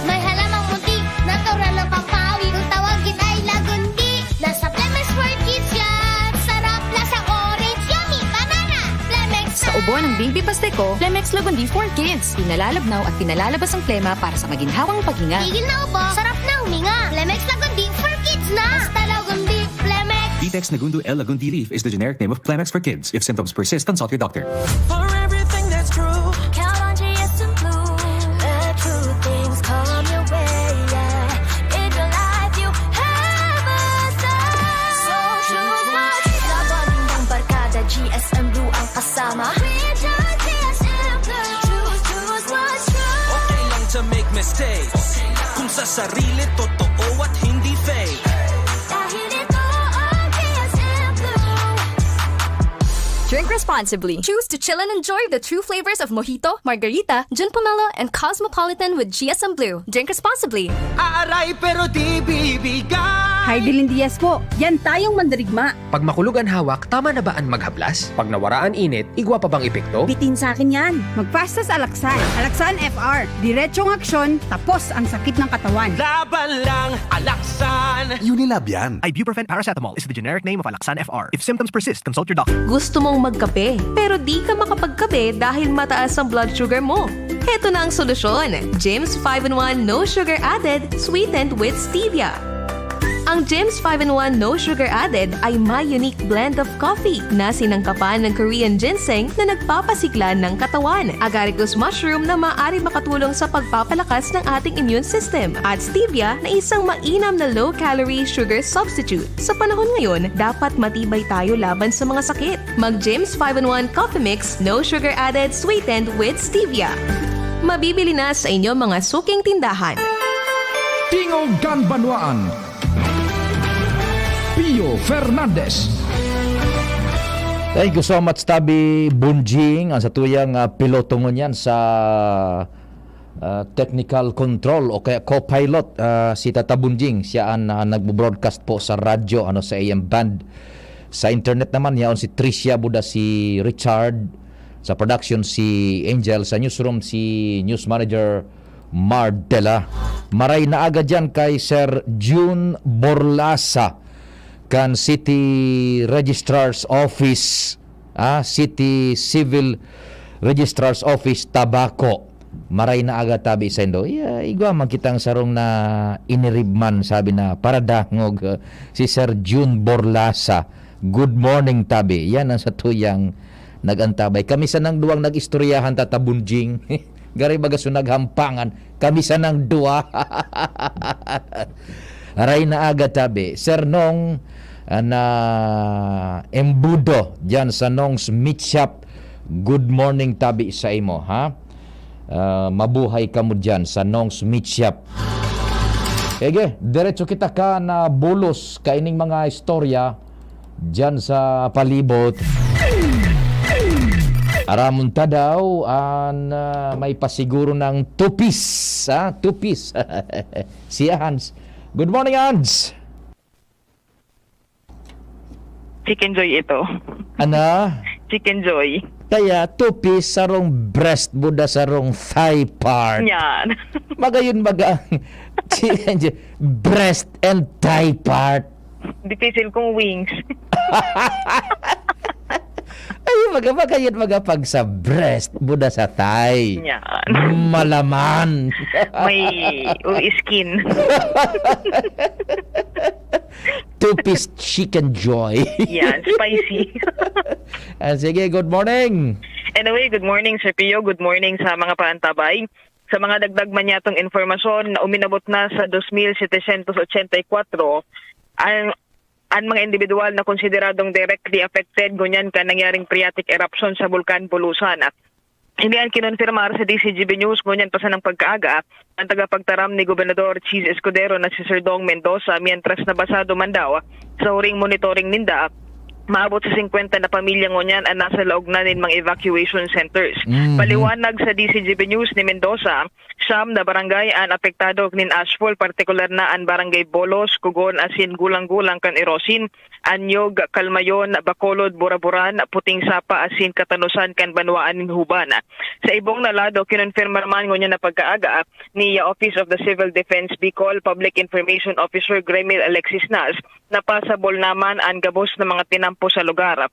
May halamang munti, natural ng pampawi. Kung tawagin ay lagundi, nasa Flemex for Kids yan. Sarap, lasa, orange, yummy, banana. Flemex Sa ubo ng Baby Pasteco, Flemex Lagundi for Kids. Pinalalabnaw at pinalalabas ang plema para sa maginhawang paghinga. Tigil na ubo, sarap na huminga. Flemex Lagundi for Kids na. Basta Lagundi, Flemex. Vitex Nagundo L Lagundi leaf is the generic name of Flemex for kids. If symptoms persist, consult your doctor. For everything that's true, count on G S M Blue. Let true things come your way, yeah. In your life, you have a say. So choose what's true. Laban ng barkada, G S M Blue ang kasama. We choose G S M Blue. Choose, choose what's true. Okay lang to make mistakes. Kung sa sarili, totoo at hindi fake. Dahil ito ang G S M Blue. Drink responsibly. Choose to chill and enjoy the true flavors of Mojito, Margarita, Gin Pomelo, and Cosmopolitan with G S M Blue. Drink responsibly. Aaray pero di bibigay. Hi, Dilin Diaz po. Yan tayong mandirigma. Pag makulog an hawak, tama na ba an maghaplas? Pag nawara an init, igwa pa bang epekto? Bitin sa akin yan. Magpastas Alaksan. Alaksan F R. Diretsong aksyon, tapos ang sakit ng katawan. Laban lang, Alaksan! Unilab yan. Ibuprofen paracetamol is the generic name of Alaxan F R. If symptoms persist, consult your doctor. Gusto mong magkape, pero di ka makapagkape dahil mataas ang blood sugar mo? Heto na ang solusyon, James five-in-one No Sugar Added, Sweetened with Stevia. Ang James five-in-one No Sugar Added ay may unique blend of coffee na sinangkapan ng Korean ginseng na nagpapasigla ng katawan, agaricus mushroom na maaari makatulong sa pagpapalakas ng ating immune system, at stevia na isang mainam na low-calorie sugar substitute. Sa panahon ngayon, dapat matibay tayo laban sa mga sakit. Mag James five-in-one Coffee Mix, No Sugar Added, Sweetened with Stevia. Mabibili na sa inyong mga suking tindahan. Tingog kan Banwaan. Pio Fernandez. Thank you so much, Tabi Bunjing. Ang satuyang uh, piloto ngunyan sa uh, technical control o kaya co-pilot, uh, si Tata Bunjing. Siya ang uh, nagbo-broadcast po sa radyo, ano, sa A M band. Sa internet naman, yaon si Tricia Buda, si Richard. Sa production, si Angel. Sa newsroom, si news manager Mardela. Maray na aga dyan kay Sir June Borlasa kan City Registrar's Office, ah, City Civil Registrar's Office, Tabaco. Maray na aga, tabi saindo. Iya, igwa man kitang sarong na iniribman, sabi na paradangog, si Sir June Borlasa. Good morning, tabi. Yan ang satuyang nag-antabay. Kami sanang duwang nag-istoryahan, Tata Bunjing. Gari baga so naghampangan. Kami sanang duwa. Aray na aga, tabi. Sir Nong, ah, na Embudo, dyan sa Nong's Meat Shop. Good morning, tabi, sa imo, ha? Ah, mabuhay kamo dyan sa Nong's Meat Shop. Ege, diretso kita ka na bulos kaining mga istorya dyan sa palibot. Aramon ta daw an ah, may pasiguro ng tupis, ha? Tupis. Si Hans. Good morning, Hans. Chicken Joy ito. Ana? Chicken Joy. Kaya tupis sarong breast, buda sarong thigh part. Yan. Magayon baga ang chicken joy, breast and thigh part. Dipisil kong wings. Ay, maga, magayon maga pag sa breast, buda sa thigh. Yan. Malaman. May ui skin. Tupis chicken joy. Yan, spicy. Ah, sige, good morning. Anyway, good morning, Sir Pio. Good morning sa mga paantabay. Sa mga dagdag man yatong impormasyon, uminabot na sa dos mil setecientos ochenta y cuatro ang, ang mga individual na konsideradong directly affected ngunyan kan nangyaring phreatic eruption sa Bulkan Bulusan. Ini ang kinonfirmar sa D Z G B News ngunyan pa sanang pagkaaga ang tagapagtaram ni Gobernador Chiz Escudero na si Sir Dong Mendoza, mientras na basado man daw sa huring monitoring ninda, maabot sa singkwenta na pamilya ngunyan ang nasa laog na nin mga evacuation centers. Mhm. Paliwanag sa D Z G B News ni Mendoza, siyam na barangay an apektado nin ashfall, partikular na an Barangay Bolos, Cogon asin Gulang-Gulang kan Irosin, Anyog, Calmayon, Bacolod, Buraburan, Puting Sapa asin Katanusan kan banwaan nin Huban. Sa ibong na lado, kinonfirma naman ngunyan na pagkaaga ni Office of the Civil Defense Bicol Public Information Officer Gremil Alexis Nas na pasabol naman an gabos na mga tinampo sa lugar.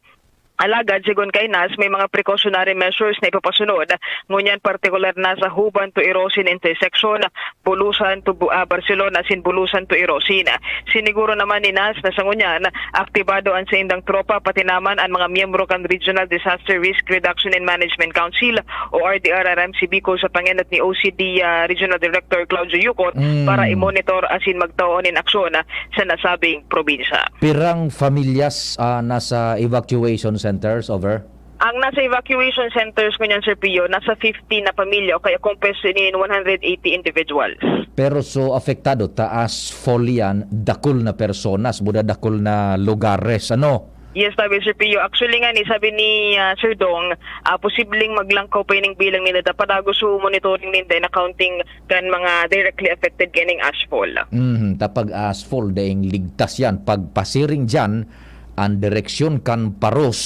Alagad, sigon kay Nas, may mga precautionary measures na ipapasunod, ngunyan partikular na sa Huban to Irosin intersection, Bulusan to Bu-, ah, Barcelona asin Bulusan to Irosin. Siniguro naman ni Nas na sa ngunyan, aktibado an saindang tropa, pati naman an mga miyembro kan Regional Disaster Risk Reduction and Management Council o R D R R M C Bicol sa pangenot ni O C D, ah, Regional Director Claudio Yucot Mm. para i-monitor asin magtao nin aksyon, ah, sa nasabing probinsya. Pirang familias ah, nasa evacuation centers, over? Ang nasa evacuation centers ngunyan, Sir Pio, nasa fifty na pamilya o kaya kumpres nin one hundred eighty individuals. Pero so apektado, taas folian, dakul na personas, buda dakul na lugares, ano? Yes, tabi, Sir Pio. Actually nga ni, sabi ni, ah, Sir Dong, ah, posibleng maglangkaw pa ining bilang ninda padagos sa monitoring ninda and accounting kan mga directly affected kaining ashfall. Mhm, ta pag ashfall, daing ligtas yan. Pag pasiring dyan, ang direksyon kan paros,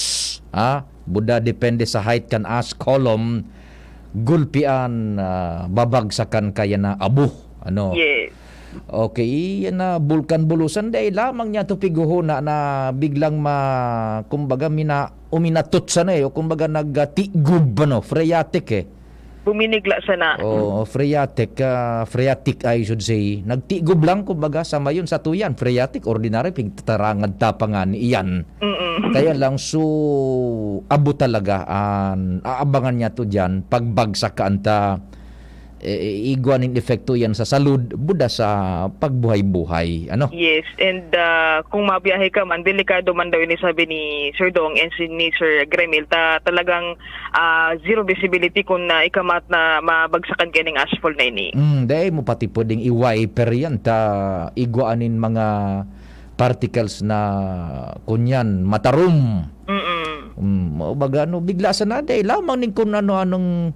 ah, buda depende sa height kan ash column, gulpian, ah, babagsakan kaya na abo. Ano? Yes. Okay, yan na, Bulkan Bulusan, dai lamang niya to piguhuna na biglang ma-, kumbaga, mina-, uminatot sana eh, o kumbaga, nagtigob, ano, phreatic eh. Buminigla sana. Oo, phreatic, ah, phreatic, I should say. Nagtigob lang, kumbaga, sa mayon, sa tuyan, phreatic, ordinary, pigtatarangad ta pa nga ni iyan. Mm-mm. Kaya lang, so, abo talaga, an, aabangan niya to dyan, pagbagsak ka anta, eh, igwa nin epekto yan sa salud, buda sa pagbuhay-buhay, ano? Yes, and, ah, kung mabiyahe ka man, delikado man daw ini, sabi ni Sir Dong and si, ni Sir Gremil, ta talagang, ah, zero visibility kung na ikamat na mabagsakan kaining ashfall na ini. Mm, dai mo pati pwedeng i-wiper yan, ta igwa anin mga particles na kunyan, matarom. Mm-mm. Mm, mao baga, ano, bigla sana, dai lamang nin kun ano-anong,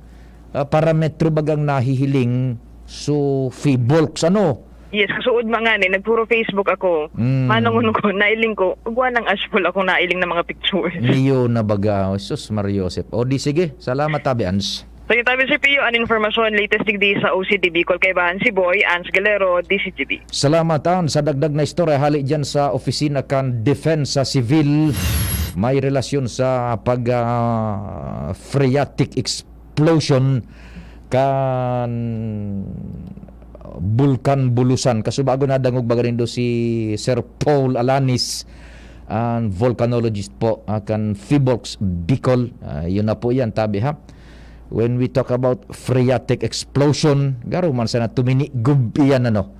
ah, parametro bagang nahihiling, so, Phivolcs, ano? Yes, kasuod man ngani, nagpuro Facebook ako. Mm. Manong ko, nailing ko, igwa nang ashfall ako nailing na mga picture. Niyo na baga, sus, Mario Joseph. O di sige, salamat, Tabi Ans. Sa tabi, Sir Pio, an informasyon, latest digdi sa O C D Bicol, kaibahan si Boy, Ans Galero, D C G B. Salamat, Ans. Sa dagdag na istorya, hali dyan sa opisina kan Defensa Civil, may relasyon sa pag, ah, phreatic explosion kan Bulkan Bulusan. Kasubago nadangog baga nindo si Sir Paul Alanis, an volcanologist po, ah, kan Phivolcs Bicol. Ah, yun na po yan, tabi ha. When we talk about phreatic explosion, garo man sana tuminigob iyan, ano,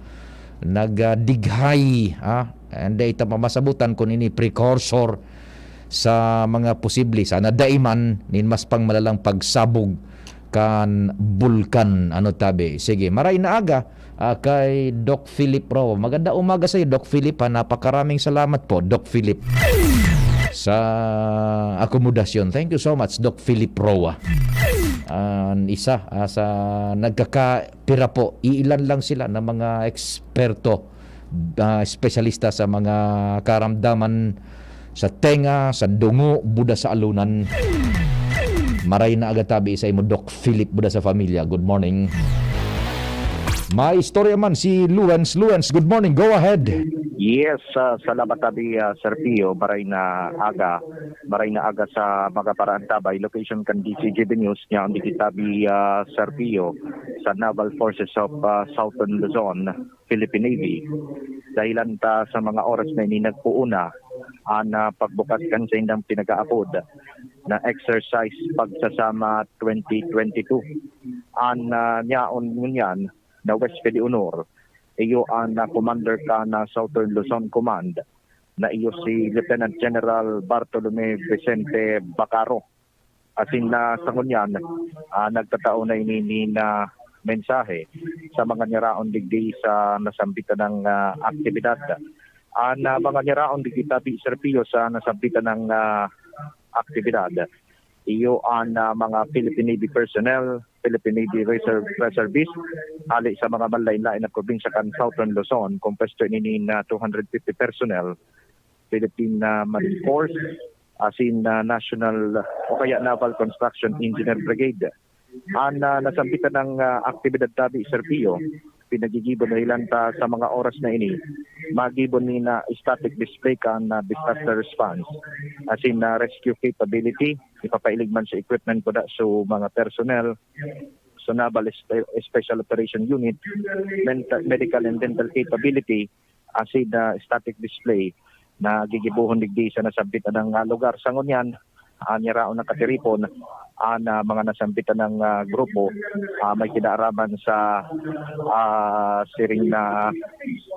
nagdighay, ah, and ita mamasabutan kun ini precursor sa mga posible, sana dai man, nin mas pang malalang pagsabog kan bulkan, ano, tabi. Sige, maray na aga, ah, kay Doc Philip Roa. Maganda umaga sa'yo, Doc Philip, ha. Napakaraming salamat po, Doc Philip, sa akomodasyon. Thank you so much, Doc Philip Roa. An isa, ah, sa nagkakapira po, iilan lang sila na mga eksperto, ah, espesyalista sa mga karamdaman sa tenga, sa dungo, buda sa alunan. Maray na aga tabi sa imo, Doc Philip, buda sa pamilya. Good morning. May istorya man si Luens. Luens, good morning. Go ahead. Yes, ah, salamat tabi, ah, Sir Pio. Maray na aga. Maray na aga sa mga paraantabay. Location kan D C G B News niya ang digitabi, ah, Sir Pio, sa Naval Forces of, ah, Southern Luzon, Philippine Navy. Dahilan ta sa mga oras na ini nagpoon na an, ah, pagbukas kan saindang pinag-aapod na Exercise Pagsasama twenty twenty-two. An, ah, yaon ngunyan na huwes de honor, iyo an, ah, commander kan, ah, Southern Luzon Command, na iyo si Lieutenant General Bartolome Vicente Bacaro. Asin na sa ngunyan, ah, nagtatao na ini nin mensahe sa mga nyaraon digdi sa nasambitan nang, ah, aktibidad. An, ah, mga nyaraon digdi tabi, Sir Pio, sa nasambitan nang, ah, aktibidad, iyo an, ah, mga Philippine Navy personnel, Philippine Navy reserve, reservist, hali sa mga manlain-lain na probinsya kan Southern Luzon, kompwesto ini nin, ah, two hundred fifty personnel, Philippine, ah, Marine Force, asin, ah, National o kaya Naval Construction Engineer Brigade. An, ah, nasambitan nang, ah, aktibidad tabi, Sir Pio, pinagigibo dahilan ta sa mga oras na ini, magibo ni na static display kan, ah, disaster response, asin na rescue capability, ipapailig man sa equipment kuda so mga personnel, so Naval Spe-, Special Operation Unit, menta-, medical and dental capability, asin na static display na gigibohon digdi sa nasambitan nang, ah, lugar. Sa ngunyan, ah, nyaraon nakatiripon an, ah, mga nasambitan nang, ah, grupo, ah, may kinaaraman sa, ah, siring na,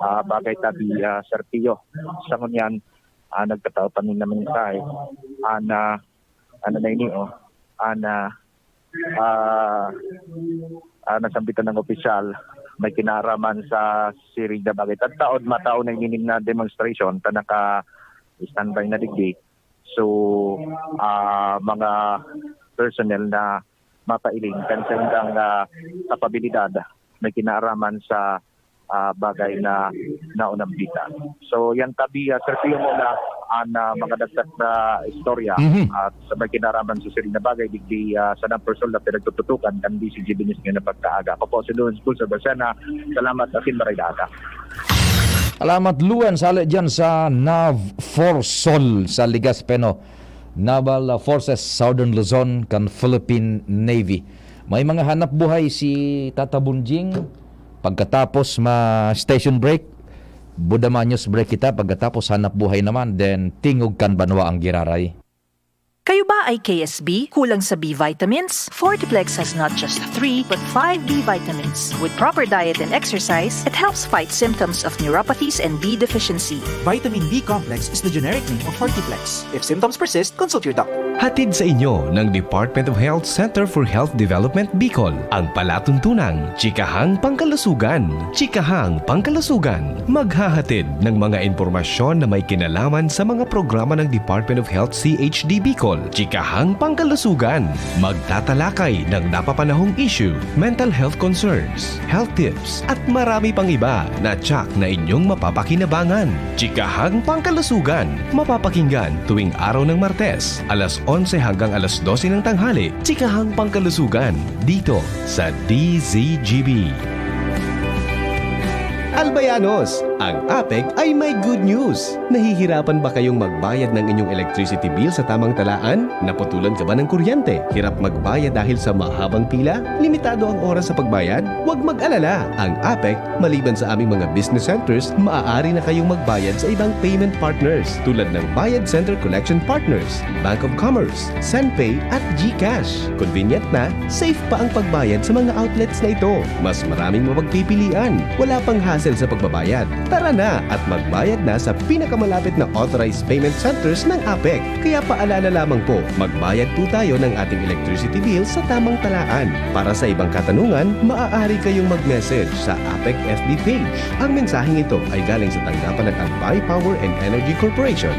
ah, bagay tabi, ah, Sir Pio. Sa ngunyan, ah, nagtatao pa nin mensahe an, ah, ano na ini, oh, an, ah, ah, ah, nasambitan ng opisyal, may kinaaraman sa siring na bagay. Tataod, matao na ininim na demonstration, ta naka-standby na digdi. So, ah, mga personnel na mapailing kan saindang, ah, kapabilidad na kinaaraman sa, ah, bagay na naunambita. So, yan tabi, ah, Sir Pio, muna an, ah, mga dagdag na istorya Mhm. at sa may kinaraman sa siring na bagay, digdi, ah, sa Nampers Sol na pinagtututukan kan D Z G B News ngayong pagkaaga. Ako po si Lawrence Bulsa Barcena. Salamat asin maray na aga. Salamat, Lawrence. Hale dyan sa Nav Forsol sa Legazpi, no? Naval Forces Southern Luzon kan Philippine Navy. May mga hanap buhay si Tata Bunjing. Pagkatapos ma-station break, Budamanyos break kita. Pagkatapos hanap buhay naman, then Tingog kan Banwa ang giraray. Kayo ba ay K S B? Kulang sa B vitamins? Fortiplex has not just three, but five B vitamins. With proper diet and exercise, it helps fight symptoms of neuropathies and B deficiency. Vitamin B complex is the generic name of Fortiplex. If symptoms persist, consult your doctor. Hatid sa inyo ng Department of Health Center for Health Development Bicol ang palatuntunang Chikahang Pangkalusugan. Chikahang Pangkalusugan. Maghahatid ng mga impormasyon na may kinalaman sa mga programa ng Department of Health C H D Bicol. Chikahang Pangkalusugan. Magtatalakay ng napapanahong issue, mental health concerns, health tips, at marami pang iba na tiyak na inyong mapapakinabangan. Chikahang Pangkalusugan. Mapapakinggan tuwing araw ng Martes, alas onse hanggang alas dose ng tanghali. Chikahang Pangkalusugan. Dito sa D Z G B. Albayanos, ang APEC ay may good news! Nahihirapan ba kayong magbayad ng inyong electricity bill sa tamang talaan? Naputulan ka ba ng kuryente? Hirap magbayad dahil sa mahabang pila? Limitado ang oras sa pagbayad? Huwag mag-alala! Ang APEC, maliban sa aming mga business centers, maaari na kayong magbayad sa ibang payment partners tulad ng Bayad Center Collection Partners, Bank of Commerce, Senpay at GCash. Convenient na, safe pa ang pagbayad sa mga outlets na ito. Mas maraming mapagpipilian. Wala pang hassle sa pagbabayad. Tara na at magbayad na sa pinakamalapit na authorized payment centers ng APEC. Kaya paalala lamang po, magbayad po tayo ng ating electricity bill sa tamang talaan. Para sa ibang katanungan, maaari kayong mag-message sa APEC F B page. Ang mensaheng ito ay galing sa tanggapan ng Albay Power and Energy Corporation.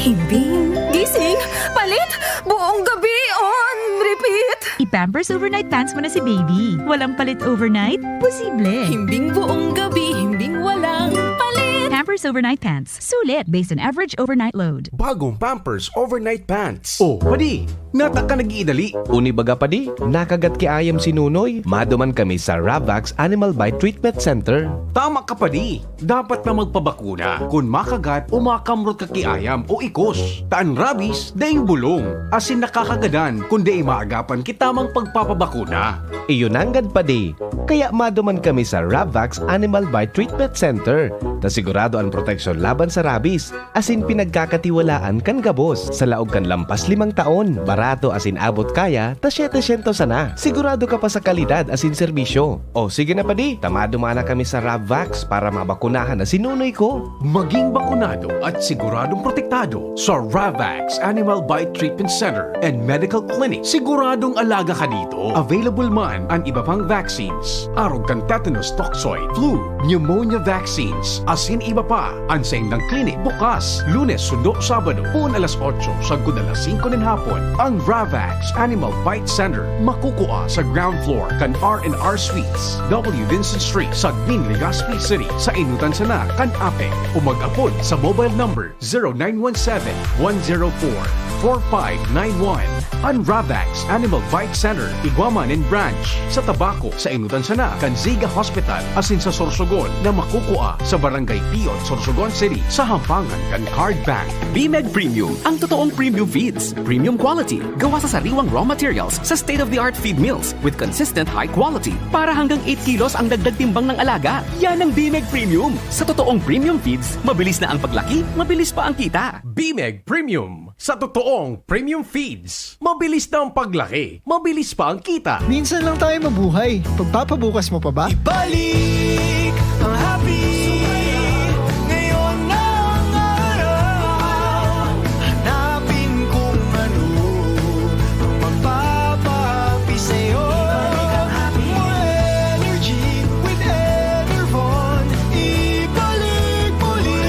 Himbing, gising, palit, buong gabi on repeat. I-Pampers Overnight Pants mo na si baby. Walang palit overnight? Posible. Himbing buong gabi, himbing walang palit. Pampers Overnight Pants. Sulit based on average overnight load. Bagong Pampers Overnight Pants. Oh, padi, nata ka nag-iidali. Uni baga, padi, nakagat ki ayam si Nunoy. Maduman kami sa Ravax Animal Bite Treatment Center. Tama ka, padi. Dapat na magpabakuna kun makagat o makamrot ka ki ayam o ikos. Ta an rabies, daing bulong, asin nakakagadan kun dai maagapan ki tamang pagpapabakuna. Iyo nanggad, padi. Kaya maduman kami sa Ravax Animal Bite Treatment Center, ta sigurado an proteksyon laban sa rabies, asin pinagkakatiwalaan kan gabos. Sa laog kan lampas limang taon, barato asin abot kaya ta setecientos sana. Sigurado ka pa sa kalidad asin serbisyo. O sige na, padi, ta maduman na kami sa Ravax para mabakunahan na si Nunoy ko. Maging bakunado at siguradong protektado sa Ravax Animal Bite Treatment Center and Medical Clinic. Siguradong alaga ka dito. Available man an iba pang vaccines, arog kan tetanus toxoid, flu, pneumonia vaccines, asin iba pa. An saindang klinik bukas Lunes sundo Sabado, poon alas otso sagkod alas singko nin hapon. Ang Ravax Animal Bite Center makukua sa ground floor kan R and R Suites, W Vincent Street, Sagmin, Legazpi City, sa Inutan sana kan APEC, o mag-apod sa mobile number zero nine one seven, one zero four, four five nine one. An Ravax Animal Bite Center igwa man nin branch sa Tabaco, sa Inutan sana kan Ziga Hospital, asin sa Sorsogon na makukua sa Barangay Pion, Sorsogon City, sa hampangan kan Card Bank. Bimeg Premium, ang totoong premium feeds. Premium quality, gawa sa sariwang raw materials, sa state-of-the-art feed mills with consistent high quality. Para hanggang eight kilos ang dagdag timbang ng alaga. Yan ang Bimeg Premium. Sa totoong premium feeds, mabilis na ang paglaki, mabilis pa ang kita. Bimeg Premium. Sa totoong premium feeds, mabilis na ang paglaki, mabilis pa ang kita. Minsan lang tayo mabuhay. Pagpapabukas mo pa ba? Ibalik ang happy. Ngayon na ang araw. Hanapin kung ano ang magpapahappy sa'yo. More energy with Enervon. Ibalik muli.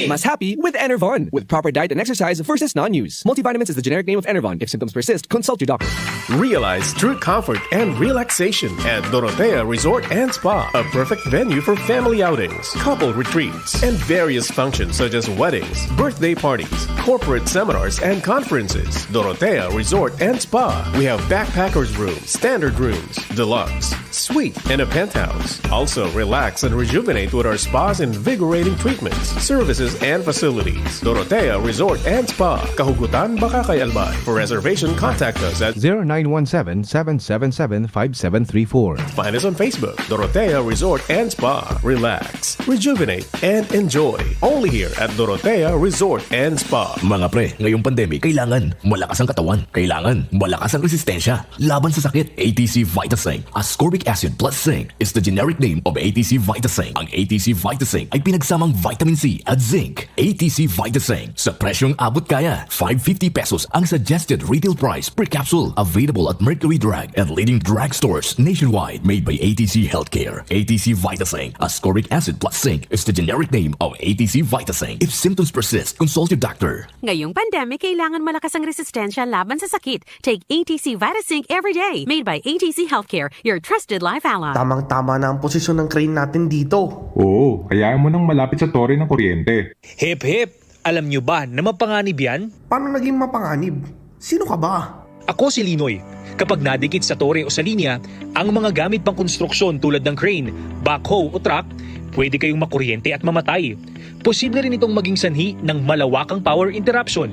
Mas happy with Enervon. With proper diet and exercise versus non-use. Multivitamins is the generic name of Enervon. If symptoms persist, consult your doctor. Realize true comfort and relaxation at Dorotea Resort and Spa, a perfect venue for family outings, couple retreats, and various functions such as weddings, birthday parties, corporate seminars, and conferences. Dorotea Resort and Spa. We have backpackers room, standard rooms, deluxe, suite, and a penthouse. Also, relax and rejuvenate with our spa's invigorating treatments, services, and facilities. Dorotea Resort and Spa, Kahugutan, Bacacay, Albay. For reservation, contact us at zero nine one seven, seven seven seven, five seven three four. Find us on Facebook, Dorotea Resort and Spa. Relax, rejuvenate, and enjoy. Only here at Dorotea Resort and Spa. Mga pre, ngayong pandemic, kailangan malakas ang katawan. Kailangan malakas ang resistensya laban sa sakit. A T C Vitasing, ascorbic acid plus zinc, is the generic name of A T C Vitasing. Ang A T C Vitasing ay pinagsamang vitamin C at zinc. A T C Vitasing, sa presyong abot kaya. Five fifty pesos ang suggested retail price per capsule. Available at Mercury Drug and leading drugstores nationwide. Made by A T C Healthcare. A T C Vitasing, ascorbic acid plus zinc, is the generic name of A T C Vitasing. If symptoms persist, consult your doctor. Ngayong pandemic, kailangan malakas ang resistensya laban sa sakit. Take A T C Vitasing every day. Made by A T C Healthcare, your trusted life ally. Tamang-tama na ang posisyon ng crane natin dito. Oo, hayaan mo nang malapit sa tore ng kuryente. Hip hip! Alam nyo ba na mapanganib yan? Paano naging mapanganib? Sino ka ba? Ako si Linoy. Kapag nadikit sa tore o sa linya, ang mga gamit pang konstruksyon tulad ng crane, backhoe o truck, pwede kayong makuryente at mamatay. Posible rin itong maging sanhi ng malawakang power interruption.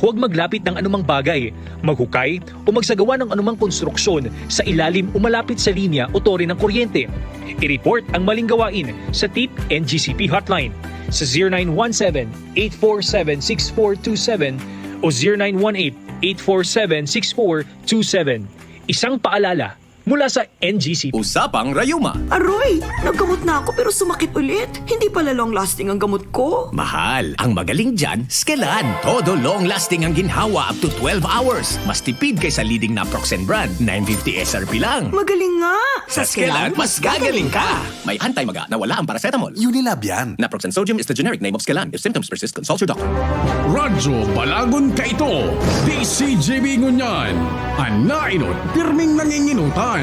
Huwag maglapit ng anumang bagay, maghukay o magsagawa ng anumang konstruksyon sa ilalim o malapit sa linya o tore ng kuryente. I-report ang maling gawain sa Tip N G C P Hotline sa zero nine one seven, eight four seven, six four two seven o zero nine one eight, eight four seven, six four two seven. Isang paalala mula sa N G C P. Usapang Rayuma. Aroy! Naggamot na ako pero sumakit ulit. Hindi pala long-lasting ang gamot ko. Mahal, ang magaling dyan, Skelan. Todo long-lasting ang ginhawa up to twelve hours. Mas tipid kaysa leading naproxen brand, nine fifty S R P lang. Magaling nga! Sa Skelan, mas gagaling ka! May anti-maga na wala ang paracetamol. Unilab yan. Naproxen sodium is the generic name of Skelan. If symptoms persist, consult your doctor. Radyo Balagon kaito, D C G B ngunyan. An nainot, pirming nanginginutan.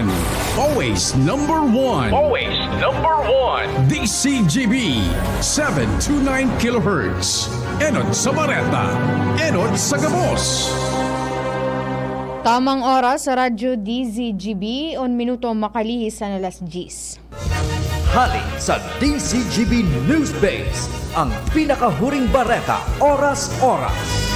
Always number one. Always number one. D C G B, seven two nine kilohertz. Enot sa bareta, enot sa gabos. Tamang oras sa Radyo D Z G B, un minuto makalihis an alas diyes. Hali sa D Z G B News Base, ang pinakahuring bareta, oras-oras.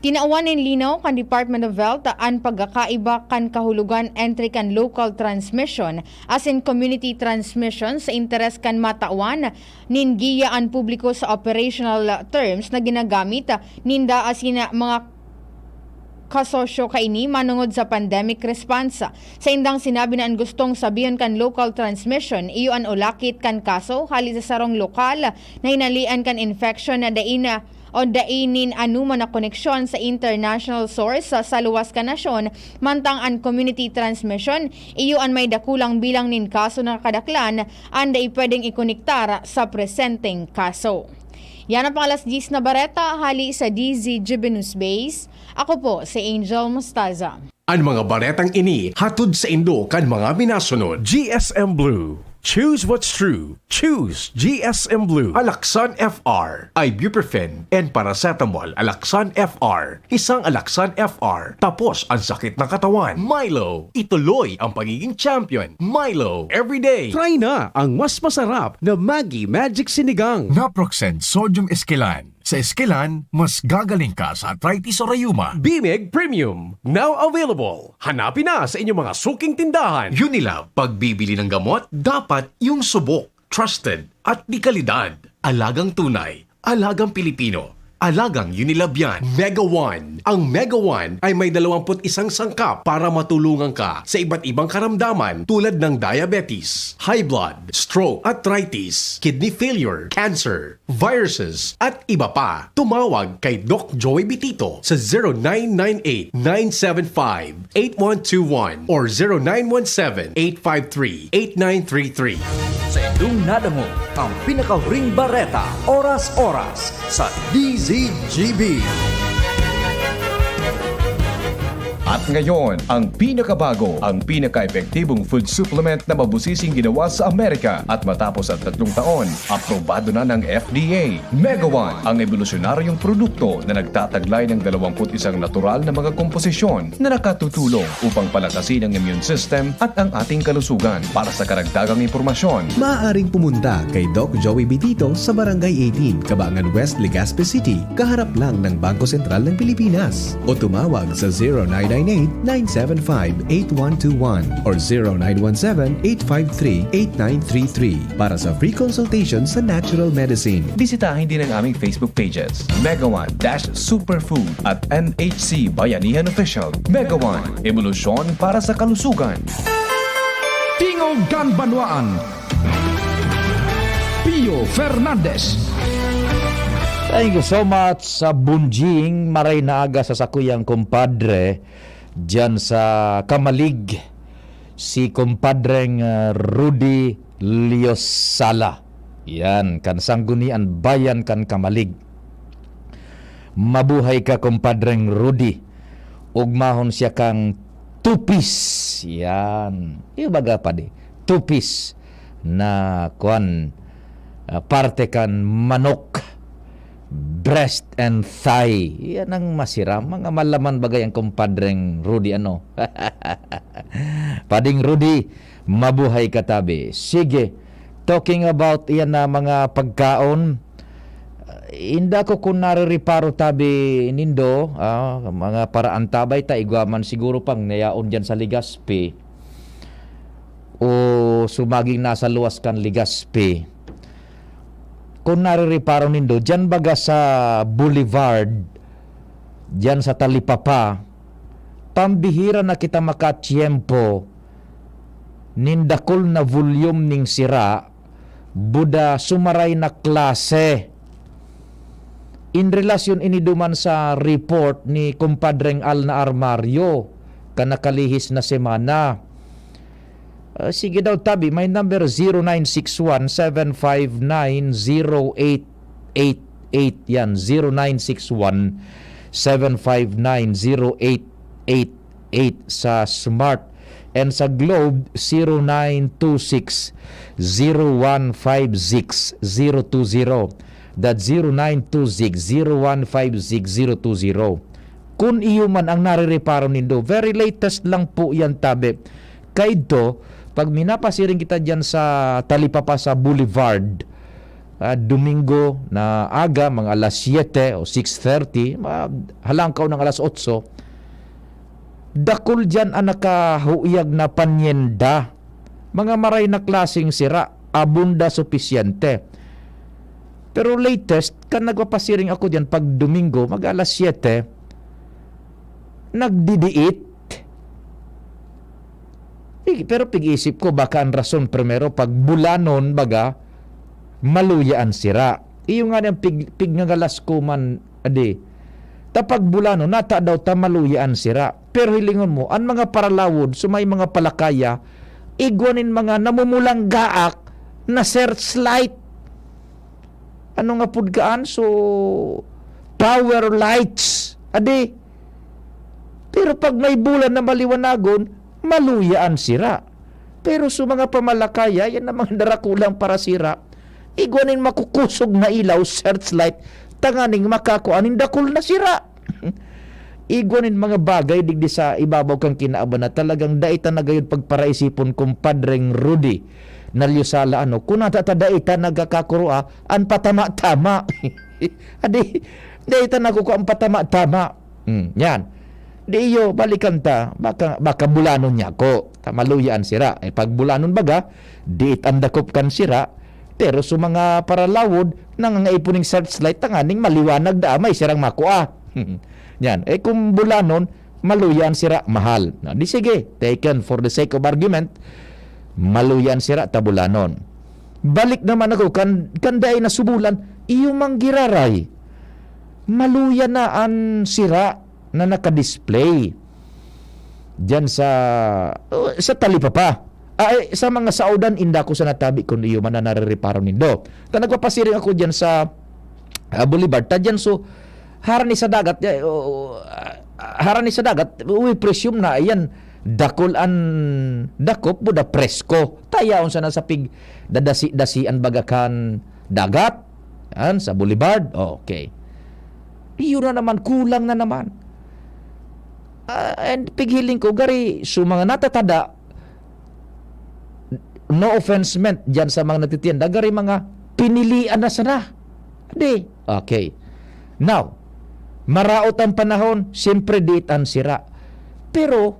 Tinawan nin linaw kan Department of Health an pagkakaiba kan kahulogan entre kan local transmission asin community transmission sa interes kan matawan nin giya an publiko sa operational terms na ginagamit ninda asin mga kasosyo kaini manongod sa pandemic response. Saindang sinabi na an gustong sabihon kan local transmission iyo an ulakit kan kaso hali sa sarong lokal na hinalian kan infection na dai na o dai nin anoman na koneksyon sa international source sa, sa luwas kan nasyon, mantang an community transmission iyo an may dakulang bilang nin kaso na kadaklan an dai pwedeng ikonektar sa presenteng kaso. Yan ang pang alas diyes na bareta hali sa D Z G B News Base. Ako po si Angel Mostaza. An mga baretang ini hatod saindo kan mga minasunod: G S M Blue. Choose what's true. Choose G S M Blue. Alaxan F R, ibuprofen, and paracetamol. Alaxan F R. Isang Alaxan F R. Tapos ang sakit ng katawan. Milo. Ituloy ang pagiging champion. Milo. Everyday. Try na ang mas masarap na Maggi Magic Sinigang. Naproxen Sodium Esquilan. Sa Esquilan, mas gagaling ka sa arthritis o rayuma. Bimig Premium, now available. Hanapin na sa inyong mga suking tindahan. Unilab, pagbibili ng gamot, dapat yung subok, trusted, at de kalidad. Alagang tunay, alagang Pilipino, Alagang Unilabian, Mega One. Ang Mega One ay may dalawampu't isang sangkap para matulungan ka sa iba't ibang karamdaman tulad ng diabetes, high blood, stroke, arthritis, kidney failure, cancer, viruses, at iba pa. Tumawag kay Doc Joey Bitito sa zero nine nine eight, nine seven five, eight one two one or zero nine one seven, eight five three, eight nine three three. Sa indong nadangog ang pinakahuring bareta, oras-oras, sa D Z G B. At ngayon, ang pinakabago, ang pinaka-epektibong food supplement na mabusising ginawa sa Amerika at matapos ang tatlong taon, aprobado na ng F D A. Mega One, ang ebolusyonaryong produkto na nagtataglay ng dalawampu't isang natural na mga komposisyon na nakatutulong upang palakasin ang immune system at ang ating kalusugan. Para sa karagdagang impormasyon, maaaring pumunta kay Doc Joey Bitito sa Barangay eighteen, Cabangan West, Legazpi City, kaharap lang ng Bangko Sentral ng Pilipinas. O tumawag sa zero nine nine eight, nine seven five, eight one two one or zero nine one seven, eight five three, eight nine three three para sa free consultation sa natural medicine. Bisitahin din ang aming Facebook pages, Mega One dash Superfood at N H C Bayanihan Official. Mega One, ebolusyon para sa kalusugan. Tingog kan Banwaan, Pio Fernandez. Thank you so much sa Bunjing. Maray na aga sa sakuyang kumpadre dyan sa Camalig, si kumpadreng, ah, Rudy Liosala. Yan, kan Sanggunian Bayan kan Camalig. Mabuhay ka, kumpadreng Rudy. Ugmahon siya kang tupis. Yan. Yung baga pa di. Tupis na, kwan, ah, parte kan manok. Breast and thigh. Yan ang masira. Mga malaman bagay ang kumpadreng Rudy, ano? Pading Rudy, mabuhay ka tabi. Sige. Talking about iyan na mga pagkaon, ah, inda ko kun narireparo tabi nindo, ah, mga paraan tabay ta, igwa man siguro pang nayaon diyan sa Legazpi o sumaging nasa luwas kan Legazpi. Kun narireparo nindo, diyan baga sa Boulevard, diyan sa Talipapa, pambihira na kita makatiyempo nin dakul na volume ning sira, buda sumaray na klase. In relasyon ini duman sa report ni Kumpadreng Alna Armario, kan nakalihis na semana. Ah, sige daw, tabi, may number zero nine six one seven five nine zero eight eight eight. Yan, zero nine six one seven five nine zero eight eight eight sa Smart. And sa Globe, zero nine two six zero one five six zero two zero. That's zero nine two six zero one five six zero two zero. Kun iyo man ang narireparo nindo, very latest lang po yan, tabi. Kaidto, pag minapasiring kita diyan sa Talipapa sa Boulevard, ah, Domingo na aga, mga alas siyete o six thirty, ma-, halangkaw ng alas otso, dakul diyan ang nakahuyag na panyenda. Mga maray na klaseng sira, abunda supisyente. Pero latest, kan nagpapasiring ako diyan pag Domingo, mag alas siyete, nagdidiit. Pig-, pero pig-isip ko, baka ang rason, primero, pag bulanon, baga, maluya an sira. Iyo nga niyang pig-, pigngangalas ko man, adi. Ta pag bulanon, nata daw ta maluya an sira. Pero hilingon mo, an mga paralawod, sa may mga palakaya, igwa nin mga namumulang gaak na searchlight. Ano nga pud kaan? So, power lights. Adi. Pero pag may bulan na maliwanagon, maluya an sira. Pero sa mga pamalakaya, yan ang mga darakulang parasira. Igwa nin makukusog na ilaw, searchlight, tanganing makakua nin dakul na sira. Igwa nin mga bagay digdi sa ibabaw kan kinaaban na talagang dai ta na gayod pagparaisipon, Kumpadreng Rudy Nalyosala, ano, kun nata ta dai ta nagkakakurua an patama-tama. Adi, dai ta nagkukua an patama-tama. Hmm, yan. Di iyo, balikan ta, baka, baka bulanon niya ako. Ta maluya an sira. Eh, pag bulanon baga, diit an dakop kan sira, Pero sa mga paralawod, nangangaipo ning searchlight, tanganing maliwanag da, may sirang makua. Yan. Eh, kung bulanon, maluya an sira, mahal. Na, di sige, taken for the sake of argument, maluya an sira, ta bulanon. Balik naman ako, kan, kan dai na sa bulan, iyo mang giraray. Maluya na an sira na nakadisplay diyan sa, oh, sa talipapa. Ah, eh, sa mga saodan, inda ko sa natabi kun iyo man na narereparo nindo. Ta nagpapasiring ako diyan sa, ah, Boulevard. Ta diyan so, harani sa dagat, eh, oh, ah, harani sa dagat, we presume na, ayan, dakul an dakop, buda presko. Ta yaon sana sa pig, dadasi-dasian baga kan dagat. Yan, sa Boulevard. Okay. Iyo na naman, kulang na naman. Ah, and pighiling ko, gari, so mga natatada, no offense meant dyan sa mga nagtitinda, gari mga pinilian na sana. Di, okay. Now, maraot ang panahon, siyempre diit ang sira. Pero,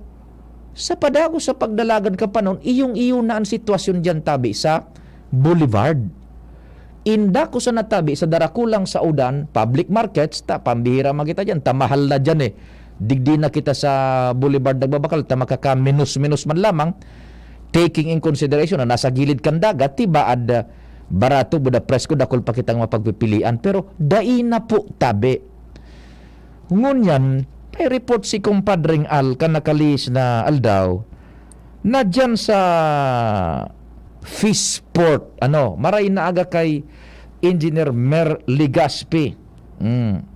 sa padagos sa pagdalagan ka panon, iyong-iyo na ang sitwasyon dyan tabi sa Boulevard. Inda ko sa natabi sa darakulang saodan, public markets, ta pambihira man kita dyan, ta mahal na dyan eh. Digdi na kita sa Boulevard nagbabakal, ta makaka-minus-minus man lamang, taking in consideration na nasa gilid kan dagat, ti baad, ah, barato, buda presko, dakul pa kitang mapagpipilian, pero dai na po tabi. Ngunyan, may report si Kumpadring Al kan nakalihis na aldaw na dyan sa Fishport, ano, maray na aga kay Engineer Mer Legaspi. Mm.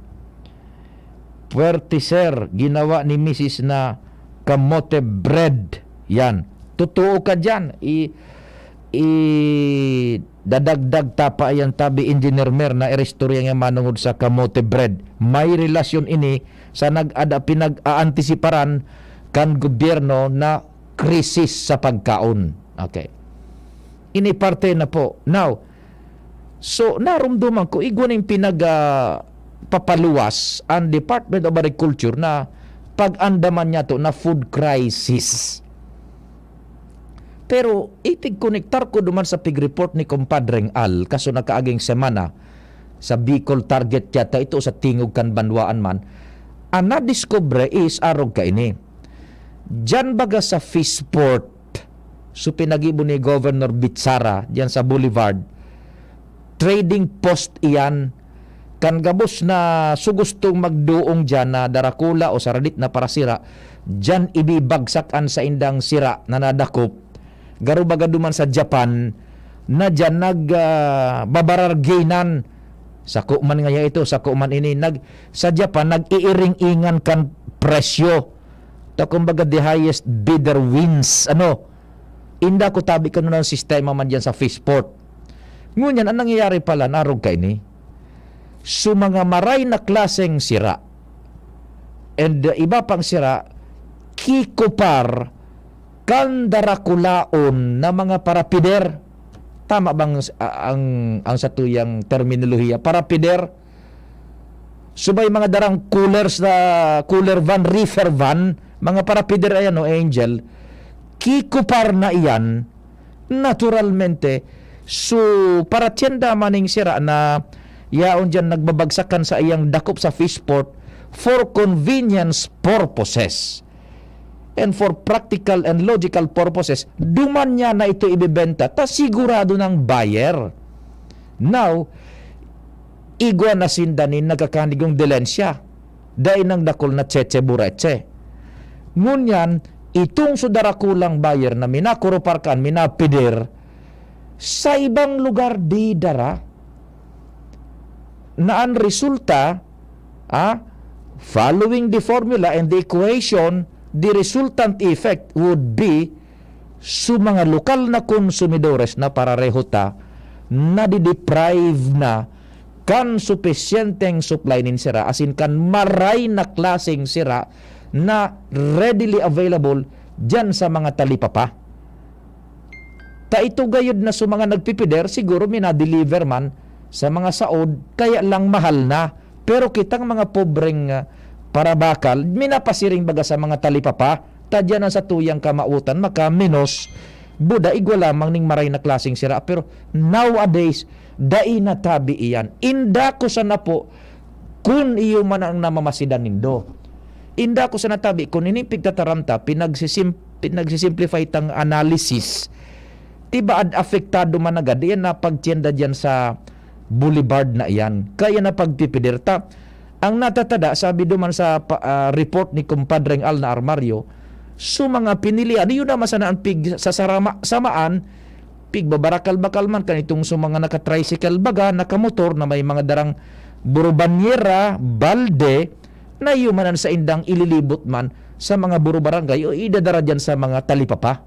Puwerte, sir, ginawa ni misis na kamote bread. Yan. Totoo ka dyan. I-, idadagdag ta pa yan, tabi Engineer Mer, na iristorya niya manungod sa kamote bread. May relasyon ini sa nag-ada, pinag-aantisiparan kan gobyerno na krisis sa pagkaon. Okay. Ini parte na po. Now, so, narumduman ko, igwa ning pinag, ah, papaluwas ang Department of Agriculture na pag-andaman niya to na food crisis. Pero, itigkonektar ko duman sa pig-report ni Kumpadreng Al, kaso nakaaging semana, sa Bicol Target yata ito, sa tingog kan banwaan man, ang nadiskubre is arog kaini. Diyan baga sa Fishport, so pinagibo ni Governor Bitsara, diyan sa Boulevard, trading post iyan. Kan gabos na so gustong magdoong diyan na darakula o saradit na parasira, diyan ibibagsak an saindang sira na nadakop. Garo baga duman sa Japan, na diyan nag, ah, babararginan. Sako man ngaya ito, sako man ini. Nag-, sa Japan, nag-iiring-ingan kan presyo. Ta kumbaga, the highest bidder wins. Ano? Inda ko tabi kano ng sistema man diyan sa Fishport. Ngunyan, ang nangyayari pala, narog kaini. So, mga maray na klaseng sira and, uh, iba pang sira, kikopar kan darakulaon na mga parapider. Tama bang s-, a-, ang, ang satuyang terminolohiya? Parapider? Subay mga darang coolers na, cooler van, reefer van, mga parapider ayan, no, Angel. Kikopar na iyan, naturalmente, so, paratyenda maning sira na yaon diyan nagbabagsakan sa iyang dakop sa Fishport for convenience purposes and for practical and logical purposes, duman niya na ito ibebenta, ta sigurado ng buyer. Now, igwa na sinda nin nagkakanigong dilensya. Dai nang dakul na cheche bureche. Ngunyan, itong so darakulang buyer na minakuruparkan, minapider, sa ibang lugar di dara, na ang resulta, ah, following the formula and the equation, the resultant effect would be so mga lokal na konsumidores na parareho ta, nadideprive na kan supisyenteng supply nin sira, asin kan maray na klaseng sira na readily available diyan sa mga talipapa. Ta ito gayud na so mga nagpipider, siguro minadeliver man sa mga saod, kaya lang mahal na. Pero kitang mga pobreng, ah, parabakal, minapasiring baga sa mga talipapa, ta diyan ang satuyang kamawotan makaminos Buda, igwa lamang ning maray na klaseng sira. Pero nowadays, dai na tabi iyan. Inda ko sana po kun iyo man ang namamasidan nindo. Inda ko sana tabi kun ini pigtataram ta, pinagsisim-, pinagsisimplify tang analysis. Tibaad apektado man agad iyan na pagtienda diyan sa boulevard na iyan. Kaya na pagpipider ta. Ang natatada, sabi duman sa pa-, ah, report ni Kumpadreng Al na Armario, so mga pinilian, yun naman sana ang pig-, sa sarama-, samaan, pigbabarakal-bakal man, kanitong sa mga naka-tricycle baga, nakamotor na may mga darang burubanyera, balde, na iyo man ang saindang ililibot man sa mga burubarangay o idadara diyan sa mga talipapa.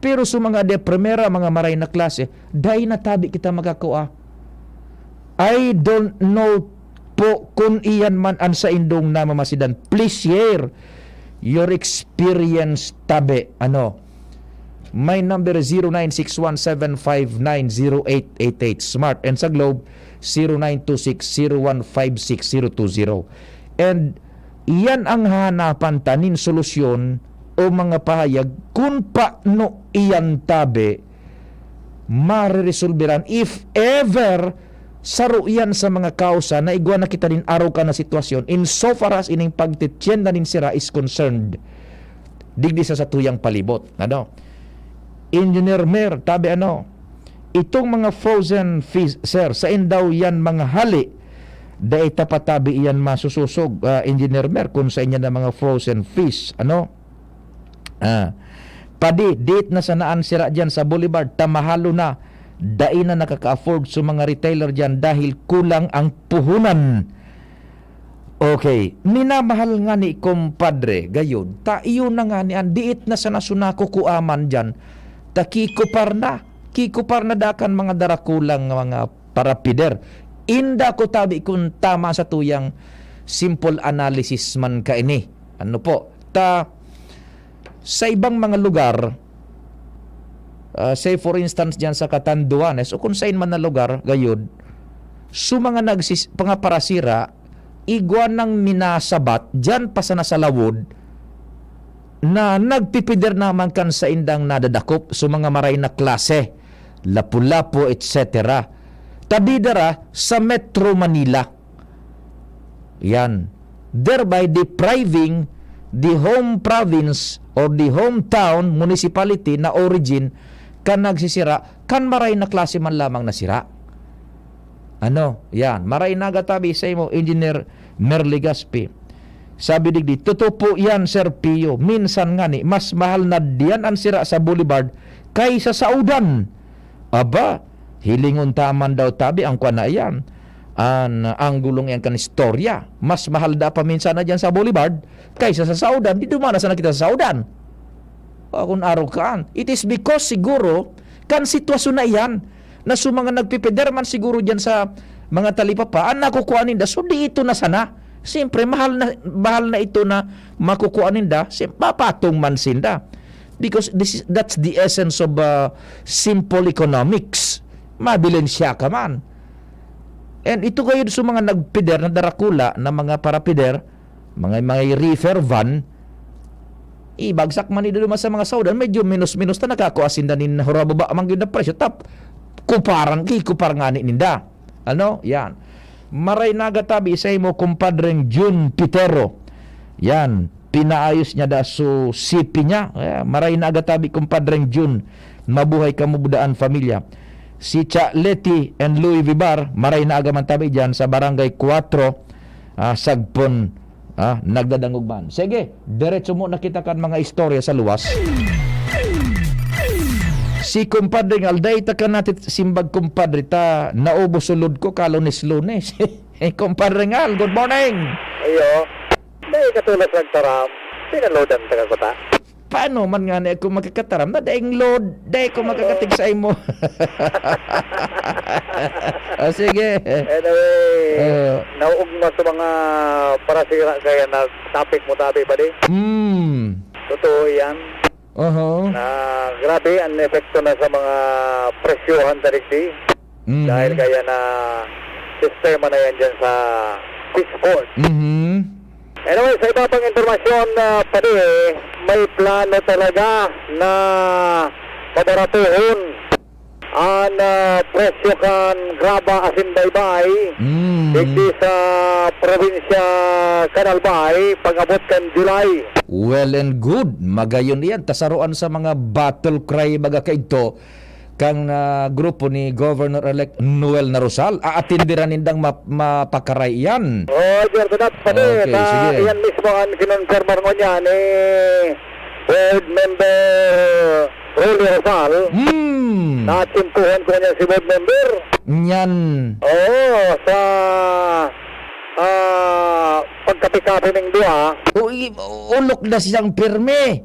Pero sa mga de primera, mga maray na klase, dai na tabi kita makakua. I don't know po kung iyan man ang saindong namamasidan. Please share your experience, tabi. Ano? My number is zero nine six one seven five nine zero eight eight eight. Smart and sa Globe, zero nine two six zero one five six zero two zero. And iyan ang hahanapan ta nin solusyon o mga pahayag kun paano iyan tabi mareresolberan if ever saro iyan sa mga kausa na igwa na kita nin arog ka na sitwasyon in so far as ining pagtitienda nin sira is concerned digdi sa satuyang palibot. Ano? Engineer Mer, tabi ano, itong mga frozen fish, sir, sain daw yan mga hali? Dai ta pa tabi iyan masusosog, ah, Engineer Mer, kung sa inyo na mga frozen fish, ano? Ah, padi, diit na sanaan sira diyan sa Boulevard, tamahalo na, dai na nakaka-afford sa mga retailer diyan dahil kulang ang puhunan. Okay, minamahal nga ni kumpadre, gayod, ta iyo na nga ni an diit na sana sunako kuaman diyan, ta kikupar na, kikupar na dakan mga darakulang mga parapider. Inda ko tabi kun tama sa tuyang simple analysis man kaini. Ano po? Ta, sa ibang mga lugar, ah, say for instance, diyan sa Catanduanes o kung sain man na lugar, gayod, so mga nagsis-, mga parasira, igwa nang minasabat, diyan pa sana sa lawod, na nagpipider naman kan saindang nadadakop sa mga maray na klase, Lapu-Lapu, et cetera. Tabi dara sa Metro Manila. Yan. Thereby depriving the home province or the hometown municipality na origin kan nagsisira, kan maray na klase man lamang na sira. Ano? Yan. Maray na gatabi sa imo, Engineer Merly Gaspi. Sabi digdi, "Totoo po yan, Sir Pio. Minsan ngani, mas mahal na diyan ang sira sa Boulevard kaysa sa Udan." Aba, hilingon ta man daw tabi ang kwan na iyan. An, ang gulong iyan kan istorya. Mas mahal da pa minsan na diyan sa Boulevard kaysa sa Saudan. Di dumana sana kita sa Saudan. Akong arokan. It is because siguro, kan sitwasyon na iyan, na sa mga nagpipider man siguro diyan sa mga talipapa, ang nakukuha ninda, so di ito na sana. Siyempre, mahal na, mahal na ito na makukuha ninda, si-, papatong man sinda. Because this is, that's the essence of, uh, simple economics. Mabilin siya ka man. And ito kayo sa mga nagpider na darakula na mga parapider, mga, mga reefer van, ibagsak man nila duman sa mga sawdan, medyo minus-minus na nakakua sinda nin hurababa man gyud na presyo, tap, kuparan, kikupar ngani ninda. Ano? Yan. Maray na gatabi sa imo, kumpadreng Jun Pitero. Yan. Pinaayos niya da su sipi niya. Eh, maray na gatabi, kumpadreng Jun. Mabuhay kamo, budaan pamilya. Si Cha Leti and Louis Vivar, maray na aga man tabi diyan sa Barangay Cuatro, ah, Sagpon, ah, nagdadangog man. Sige, diretso mo na kita kan mga istorya sa luwas. Si Kumpadre Ngal, dai ta ka natin simbag, kumpadre, ta naubos sulod ko, kalunes-lunes. Eh, Kumpadre Ngal, good morning. Iyo. Dai ka tulos nagtaram, pinaloadan ta ka kuta. Paano man ngani ako makakataram na daing load, dai ko makakatig sa imo? O, sige. Anyway, Oo. Nauugma sa mga parasira kaya na topic mo, tabi pa di. Hmm. Totoo yan. Oho. Na grabe ang epekto na sa mga presyohan sa digdi. Mhm. Dahil kaya na sistema na yan dyan sa Fish Court. Mhm. Anyway, sa iba pang impormasyon, ah, pare, may plano talaga na pabaratohon an, ah, presyo kan graba asin baybay Mm. digdi sa probinsya kan Albay pag-abot kan July. Well and good. Magayon iyan. Ta saroan sa mga battle cry, baga kaidto, kan, ah, grupo ni Governor-elect Noel Narusal. Aatindiran nindang map-, mapakaray iyan. Oh, Jordan, at pati, Okay, ta, sige. iyan mismo ang kinonfirmar ngunyan ni Board Member Rolly Rosal. Hmm. Natsimpuhan ko niya si Board Member. Nyan. Oo, sa, ah, pagkape-kape ning duha. O, i-, ulok na siyang pirmi.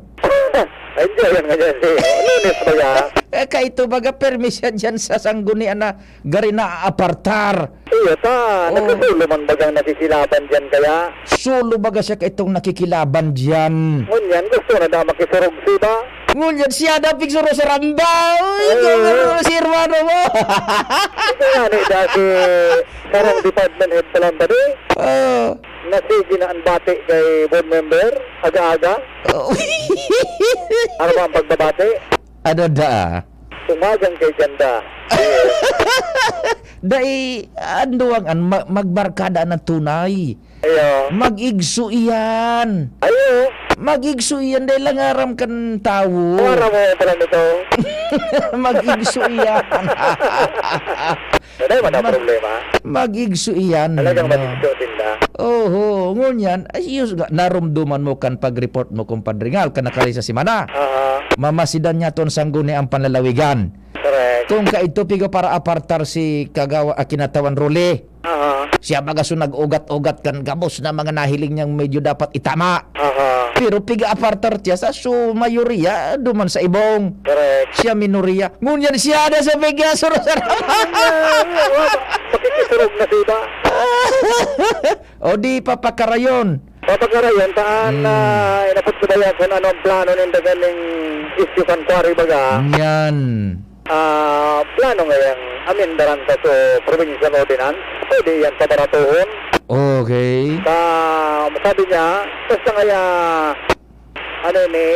Enjoy yan nga dyan, si Lunes baga. Eh, kaito baga, pirmi siya dyan sa sanggunian na gari na apartar. Iyo ta, Oh. nagkasulo man bagang nakikilaban dyan kaya. Sulo baga siya kaitong nakikilaban dyan. Ngunyan, gusto na daw makisurog si iba. Ngunyan siya daw pigsuro sa ramba. Uy, Oo. gawin mo si hermano mo. Ito nga ni dati, karong department head pa lang ba di? Oo. Na sige na ang bati kay board member, aga-aga. Oo. Ano ba ang pagbabati? Ano da? Umagang kay ganda. Dai, an duwang an ma-, magbarkada na tunay. Ayo. Mag-igso iyan. Ayo. Mag-igso iyan dahil lang aram kan tawo. Kung aram mo pala nito. Mag-igso iyan. Wala man ang Mag-, problema. Mag-igso iyan, Talagang no? mag-igso sila. Oho, ngunyan, ay, yun nga, narumduman mo kan pag-report mo, Kumpadre Ngal, kan nakalay sa semana. Aha. Mamasidan niya ton sangguni ang panlalawigan. Correct. Kung kaidto piga para apartar si Kagawa, ah, Kinatawan Rolly. Aha. Siya baga so nag-ugat-ugat kan gabos na mga nahiling niyang medyo dapat itama. Aha. Pero piga apartar siya sa so mayoriya duman sa ibong. Correct. Siya minoriya. Ngunyan siya na sa piga suro sa Makikisurog na sa iba. O di papakarayon. Papakarayon, taan Hmm. na inapot ko ba yan kung ano ang plano ninda ganing issue kan quarry baga? Yan. Ah, plano ngayang amendaran sa so provincial ordinance, pwede yan pabaratohon. Okay. Sa, sabi niya, basta ngaya, ano ni,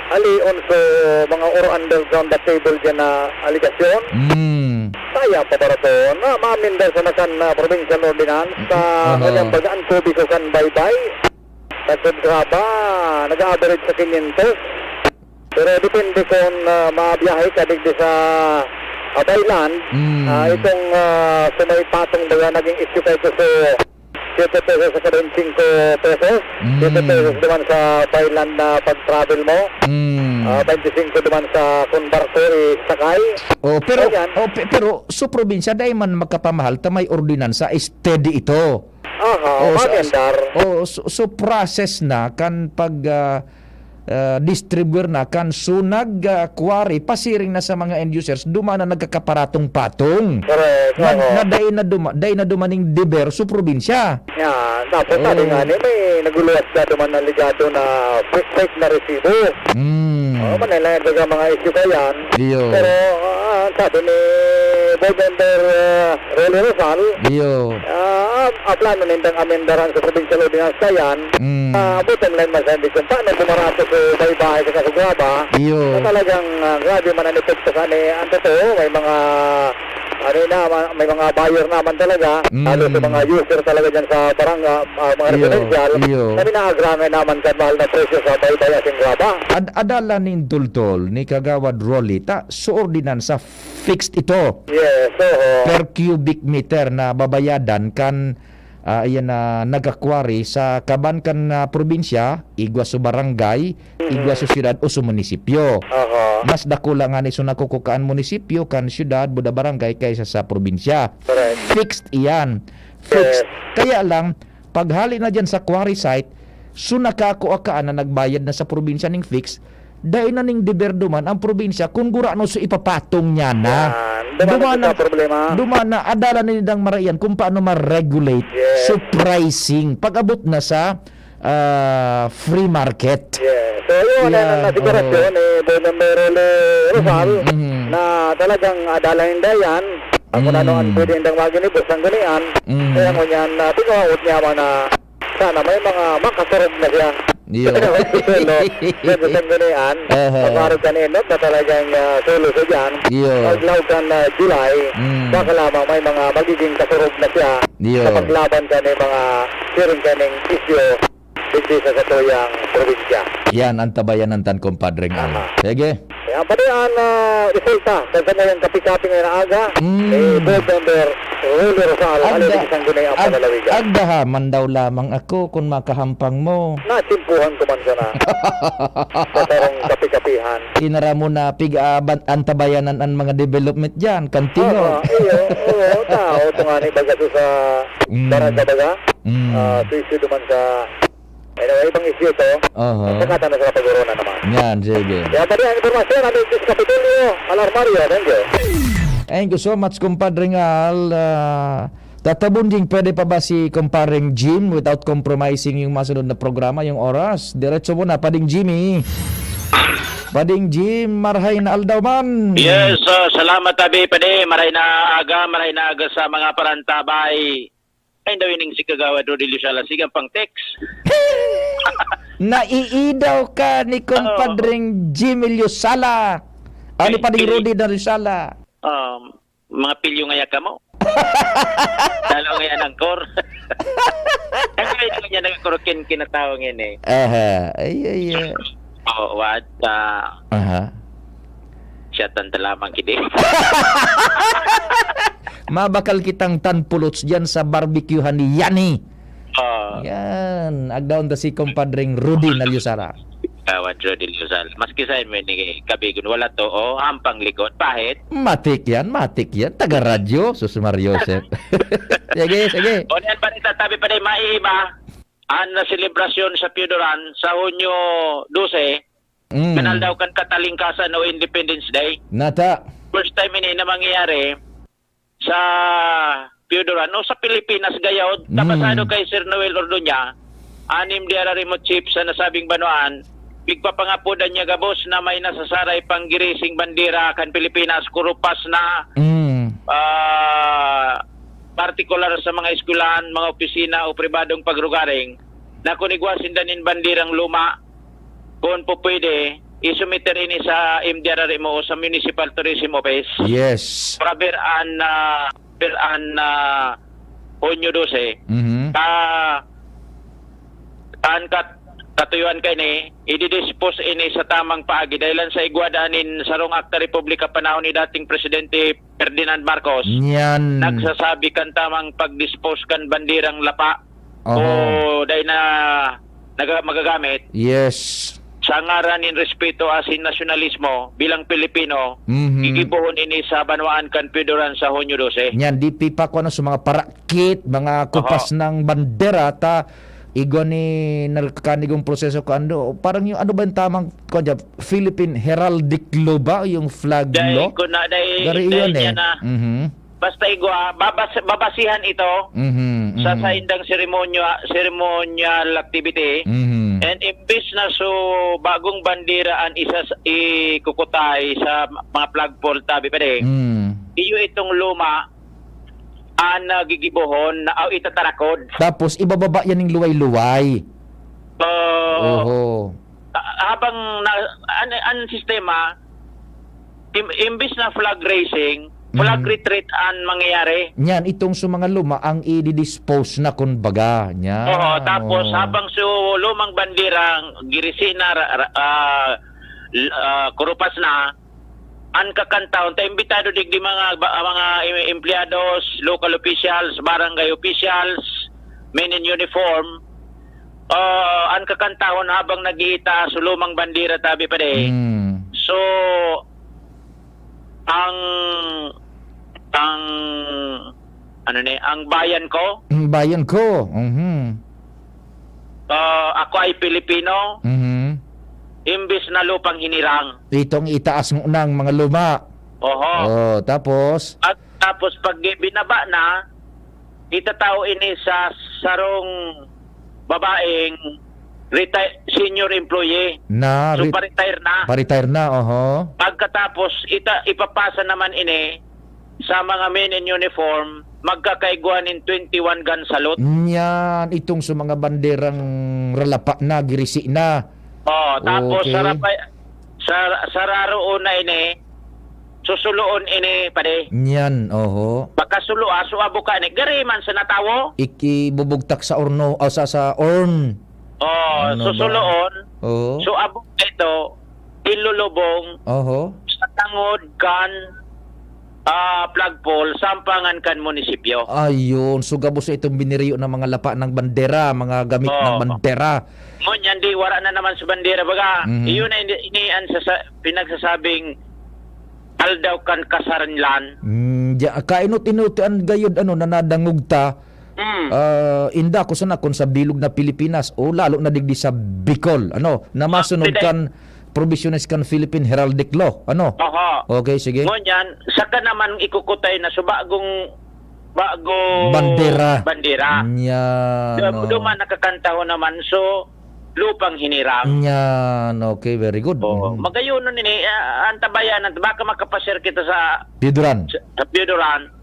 alion so mga or underground the table dyan na aligasyon. Mm. Kaya pabaratohon na maamendar sa nakan na provincial ordinance sa Aha. kanyang bagaan kubiko kan baybay. Sa Graba, nag-a-average sa quinientos. Pero depende kung, ah, mabiyahe ka digdi sa, ah, Baylan, Mm. ah, itong, ah, sa may patong baga naging issue kay ito sa siete pesos sa kada singko pesos, Mm. siete pesos naman sa Baylan na pag-travel mo, Mm. ah, twenty-five naman sa kung barko, eh, sakay. Oh, pero, Ganyan. oh, pe-, pero sa probinsya, dai man makapamahal ta may ordinansa, steady ito. Aha, Oh, so, maamendar. oh, so, so process na kan pag, ah, ah, distribuer na kan sunag, ah, quarry, pasiring na sa mga end users, duman na nagkakaparatong-patong. Correct, Na, oo. na dai na duma-, dai na dumaning deber sa probinsya. Yan. Tapos sabi Oo. nga ni, may naguluwas na duman na ligado na fake, fake na resibo. Mm. Oo, manay lang yung mga issue ka yan. Iyo. Pero, ah, sabi ni Board Member, ah, Rolly Rosal, Iyo. ah, ang plano nindang amendaran sa provincial ordinance na yan, Mm. ah, bottom line man sa hindi kung paano bumarato sa baybay sa Kasugraba, Iyo. na talagang, ah, grabe man ang epekto sa ni, ang totoo, may mga, ano yun naman, may mga buyer naman talaga, Mm. lalo sa mga user talaga dyan sa barang-, ah, ah, mga Iyo, residential, iyo. na minaagrahan naman sa mahal na presyo sa baybay at Graba. Ad-, adala nin tultol ni Kagawad Rolly, ta, sa ordinansa, fixed ito. Yes, oho. Per cubic meter na babayadan kan, ah, iyan na nagka-quarry sa kaban kan, ah, probinsya, igwa sa barangay, Mm-hmm. igwa sa siyudad o sa munisipyo. Oho. Mas dakula nga ni so nakukukaan munisipyo kan siyudad, buda barangay kaysa sa probinsya. Correct. Fixed iyan. Fixed. Yes. Kaya lang, paghali na dyan sa quarry site, so nakakua kaan na nagbayad na sa probinsya ning fixed, dai na ning deber duman ang probinsya kung gurano so ipapatong niya na. Yan. Duman na Duman na, sa problema. duman na, adala na nindang maraian kung paano ma-regulate Yes. so pricing. Pag-abot na sa, ah, free market. Yes. So, yun, Yan, yan ang nasigurasyon oo. ni Boy Numero Rosal Mhm, mhm. na talagang adala ninda yan. Ang kung ano ang Mm. pwede nindang maginibos, ang ganiyan. Mm. Kaya ngunyan, ah, pinawaot niya man na sana may mga makasurog na siya. Iyo. Solo. Yan sa Sanggunian. Aha. Pag-arog kan enot na talagang, ah, solo sa dyan. Iyo. Paglaog kan, ah, July, Mm. baka lamang may mga magiging kasurog na siya Iyo. sa paglaban kan mga siring kaning isyu digdi sa satuyang probinsya. Yan ang tabayanan tan, Compadre Ngal. Aha. Sige. Kaya pati ang, ah, resulta kan samuyang kapi-kapi ngayong aga, Mm. eh, board member Rolly Rosal, Agda-, alin sa Sangguniang ag-, Panlalawigan. Agdaha man daw lamang ako kun makahampang mo. Natsimpuhan ko man sana sa sarong kapi-kapihan. Inara mo na pig-aaban-, antabayanan ang mga development diyan, kantingo. Oo, iyo, oo, tao, tunga ni baga to sa Mm. barangay baga. Mm. Ah, suicide man sa Anyway, ibang isyu to. Aha. Saka tayo sa Kapagurona naman. Yan, sige. Kaya pati ang impormasyon, ano yung sa Kapitolyo, Alarmario, thank you. Thank you so much, Compadre Ngal. Ah, tatabon ding pwede pa ba si Compadre Jim without compromising yung masunod na programa, yung oras? Diretso mo na, Pading Jimmy. Pading Jim, marhay na aldaw man. Yes, ah, salamat, Abi, Padi. Marhay na aga, marhay na aga sa mga parantabay. Ay, daw ining si Kagawad Rodel Yusala, sigang pang text. Naiidaw ka ni Oo. Compadreng Jimilio Sala. Ano Ay, pa ding pili- Rudy na Rizala? Um, mga pilyo ngaya kamo. Lalo ngaya ang angkor. Ang ngayon niya nagkuro kin-, kinatawa ngayon eh. Aha. Ay, ay, ay. Oo, what, ah, Aha. Siya tan lamang kidi. Mabakal kitang tan pulots diyan sa barbecuehan ni Yani. Oo. Yan. Agdaon ta si Compadreng Rudy Nalyusara. Kawan Rudy Nalyusara. Maski sa inyo ni Kabigon, wala to, oh, hampang likod. Pahit. Matik yan, matik yan. Taga radyo, sus Mario Joseph. Sige, sige. O, yan, balita, tabi pa rin, maiiba. An na selebrasyon sa Pioduran sa Hunyo dose, Mm. Kanal daw kan katalingkasan o Independence Day. Nata. First time ini na mangyayari sa Pioduran o sa Pilipinas gayod. Mm. Nabasado kay Sir Noel Ordoña, anim di ararimo chief sa nasabing banwaan, pigpapangapodan niya gabos na may nasasaray pang girising bandera kan Pilipinas, kurupas na, Mm. ah, partikular sa mga eskwelahan, mga opisina o pribadong pagrugaring, na kun igwa sinda nin banderang luma, kun po pwede, isumiter ini sa M D R R M O o sa Municipal Tourism Office. Yes. Para bir an, ah, bir an, ah, Hunyo dose. Mhm. Ka-, kan kat-, katuyuan kaini, ididispose ini sa tamang paagi. Dahilan sa igwa daa nin sarong akta republika panahon ni dating Presidente Ferdinand Marcos, Nyan. nagsasabi kan tamang pag-dispose kan banderang lapa Oho. o dai na naga-, magagamit Yes. sa ngaran nin respeto asin nasyonalismo bilang Pilipino, Mhm. gigibohon ini sa banwaan kan Pioduran sa Hunyo dose. Nyan, di pipa ko ano sa mga parakit, mga Oho. kupas ng bandera, ta igwa ni nagkakanigong proseso ko, ano, parang yung, ano ba yung tamang, kwan dyan, Philippine Heraldic Law ba? Yung flag Dahil law? ko na, dahil, Gari dahil iyon niya eh. na, Mhm. basta igwa, babas-, babasihan ito Mhm, sa mhm. saindang seremonya, ceremonial activity. Mhm. And imbis na so bagong bandera an isa s-, ikukutay sa mga flagpole, tabi pa din. Mm. Iyo itong luma, an nagigibohon na, aw, itatarakod. Tapos ibababa yan ng luway-luway. Oo. Oho. Ah, habang na, an, an sistema, im-, imbis na flag raising, flag Mm. retreat an mangyayari. Yan, itong sa mga luma, ang i-dispose na, kumbaga. Yan. Oo, tapos Oo. habang sa lumang bandera, girisi na, ra-, ra-, ah, l-, ah, kurupas na, an kakantahon, ta imbitado digdi mga ba, mga em-, empleyados, local officials, barangay officials, men in uniform. Ah, an kakantahon habang nag-iitaas so lumang bandera, tabi pa din. Mm. So, ang, ang, ano ni, ang bayan ko? Mm, bayan ko. Mhm. Ah, ako ay Pilipino. Mhm. Imbis na lupang hinirang. Itong itaas ng unang mga luma. Oho. Oh, tapos? At tapos pag binaba na, itatao ini sa sarong babaeng reti-, senior employee. Na So, re-, pa-retire na. pa-retire na, oho. Pagkatapos, ita-, ipapasa naman ini sa mga men in uniform, magkakaigwa nin twenty-one gun salute. Nyan, itong sa mga banderang ralapa na, girisi na. Oh, tapos Okay. sa rapay, sa, sa raroon na ini, susuloon ini, pare. Nyan, oho. Pagkasulo, ah, suabo ka ni. Gari man sa natawo. Ikibubugtak sa orno, o sa, sa orn. Oh, Ano ba? susuloon. Oo. Suabo ka ito, ilulubong Oho. sa tangod kan, ah, flagpole, sampangan kan munisipyo. Ayun. So, gabos sa itong biniriyo ng mga lapa ng bandera, mga gamit ng Oo. bandera. Ngunyan, di, wara na naman sa bandera. Baga, Mhm. iyon na ini, ini ang sasa-, pinagsasabing aldaw kan kasarinlan. Mm, ya, kainot-inot an gayod, ano, na nadangog ta. Mm. Ah, inda ko sana kung sa bilog na Pilipinas o lalo na digdi sa Bicol, ano, na masunod Pwede. kan provisiones kan Philippine Heraldic Law, ano? Aha. Okay, sige. Ngunyan, saka naman ikukutay na so bagong, bagong Bandera. bandera. Yan, Du-, oh. duman nakakanta ho naman, so, lupang hiniram. Yan, okay, very good. Oo. Mhm. Magayon nun ini, ah, antabayanan, baka makapasir kita sa, Pioduran. sa, sa Pioduran.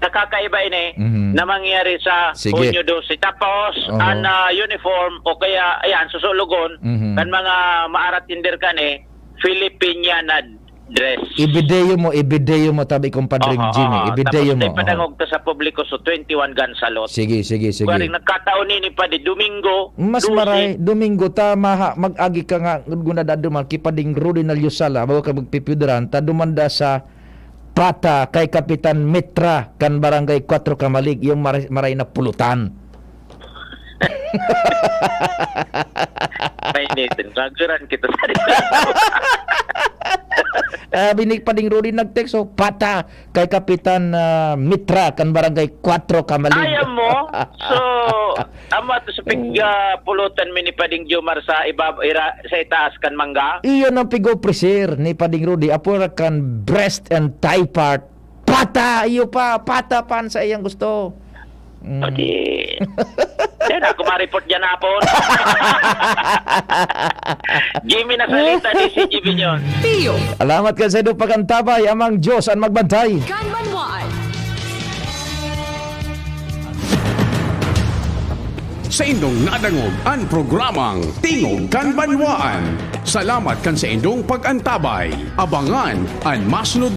Nakakaiba ini Mhm. na mangyari sa Sige. Hunyo dose. Tapos, Oho. an, ah, uniform o kaya, ayan, susulogon, Mhm. kan mga maaratinder ka ni, Filipiniana dress. Ibideyo mo, ibideyo mo, tabi, Compadre Oho, Jimmy. oho. Ibideyo Tapos mo. Oho. ipadangog ta sa publiko, so twenty-one gun salute. Sige, sige, sige. Kuwaring nagkataon ini pa di Domingo, Mas dose. maray, Domingo, tama ha, mag-agi ka nga, gunadado man, kipading Rudy Nalyosala, bago ka magpipiudaran, ta dumanda sa Pata kay Kapitan Mitra kan Barangay Cuatro Camalig, yung maray, maray na pulutan. Painitin, maguran kita sa Ah, binig pa ding Rudy nag-text, oh, pata kay Kapitan, ah, Mitra kan Barangay Cuatro Camalig. Ayaw mo? So, amo ato sa pig-, ah, pulutan mi ni Pading Jomar sa ibab-, ira-, sa itaas kan mangga? Iyon ang pig-ofrecer ni Pading Rudy, apura kan breast and thigh part. Pata! Iyo pa! Pata pan sa iyang gusto. Mm. O di, yan ako ma-report dyan hapon. Jimmy Nasalita, D C G Binyon. Tiyo. Alamat kan sa idong pagantabay, Amang Diyos an magbantay. Kan Banwaan. Sa indong nadangog an programang Tingog kan Banwaan. Salamat kan sa indong pag-antabay. Abangan an masunod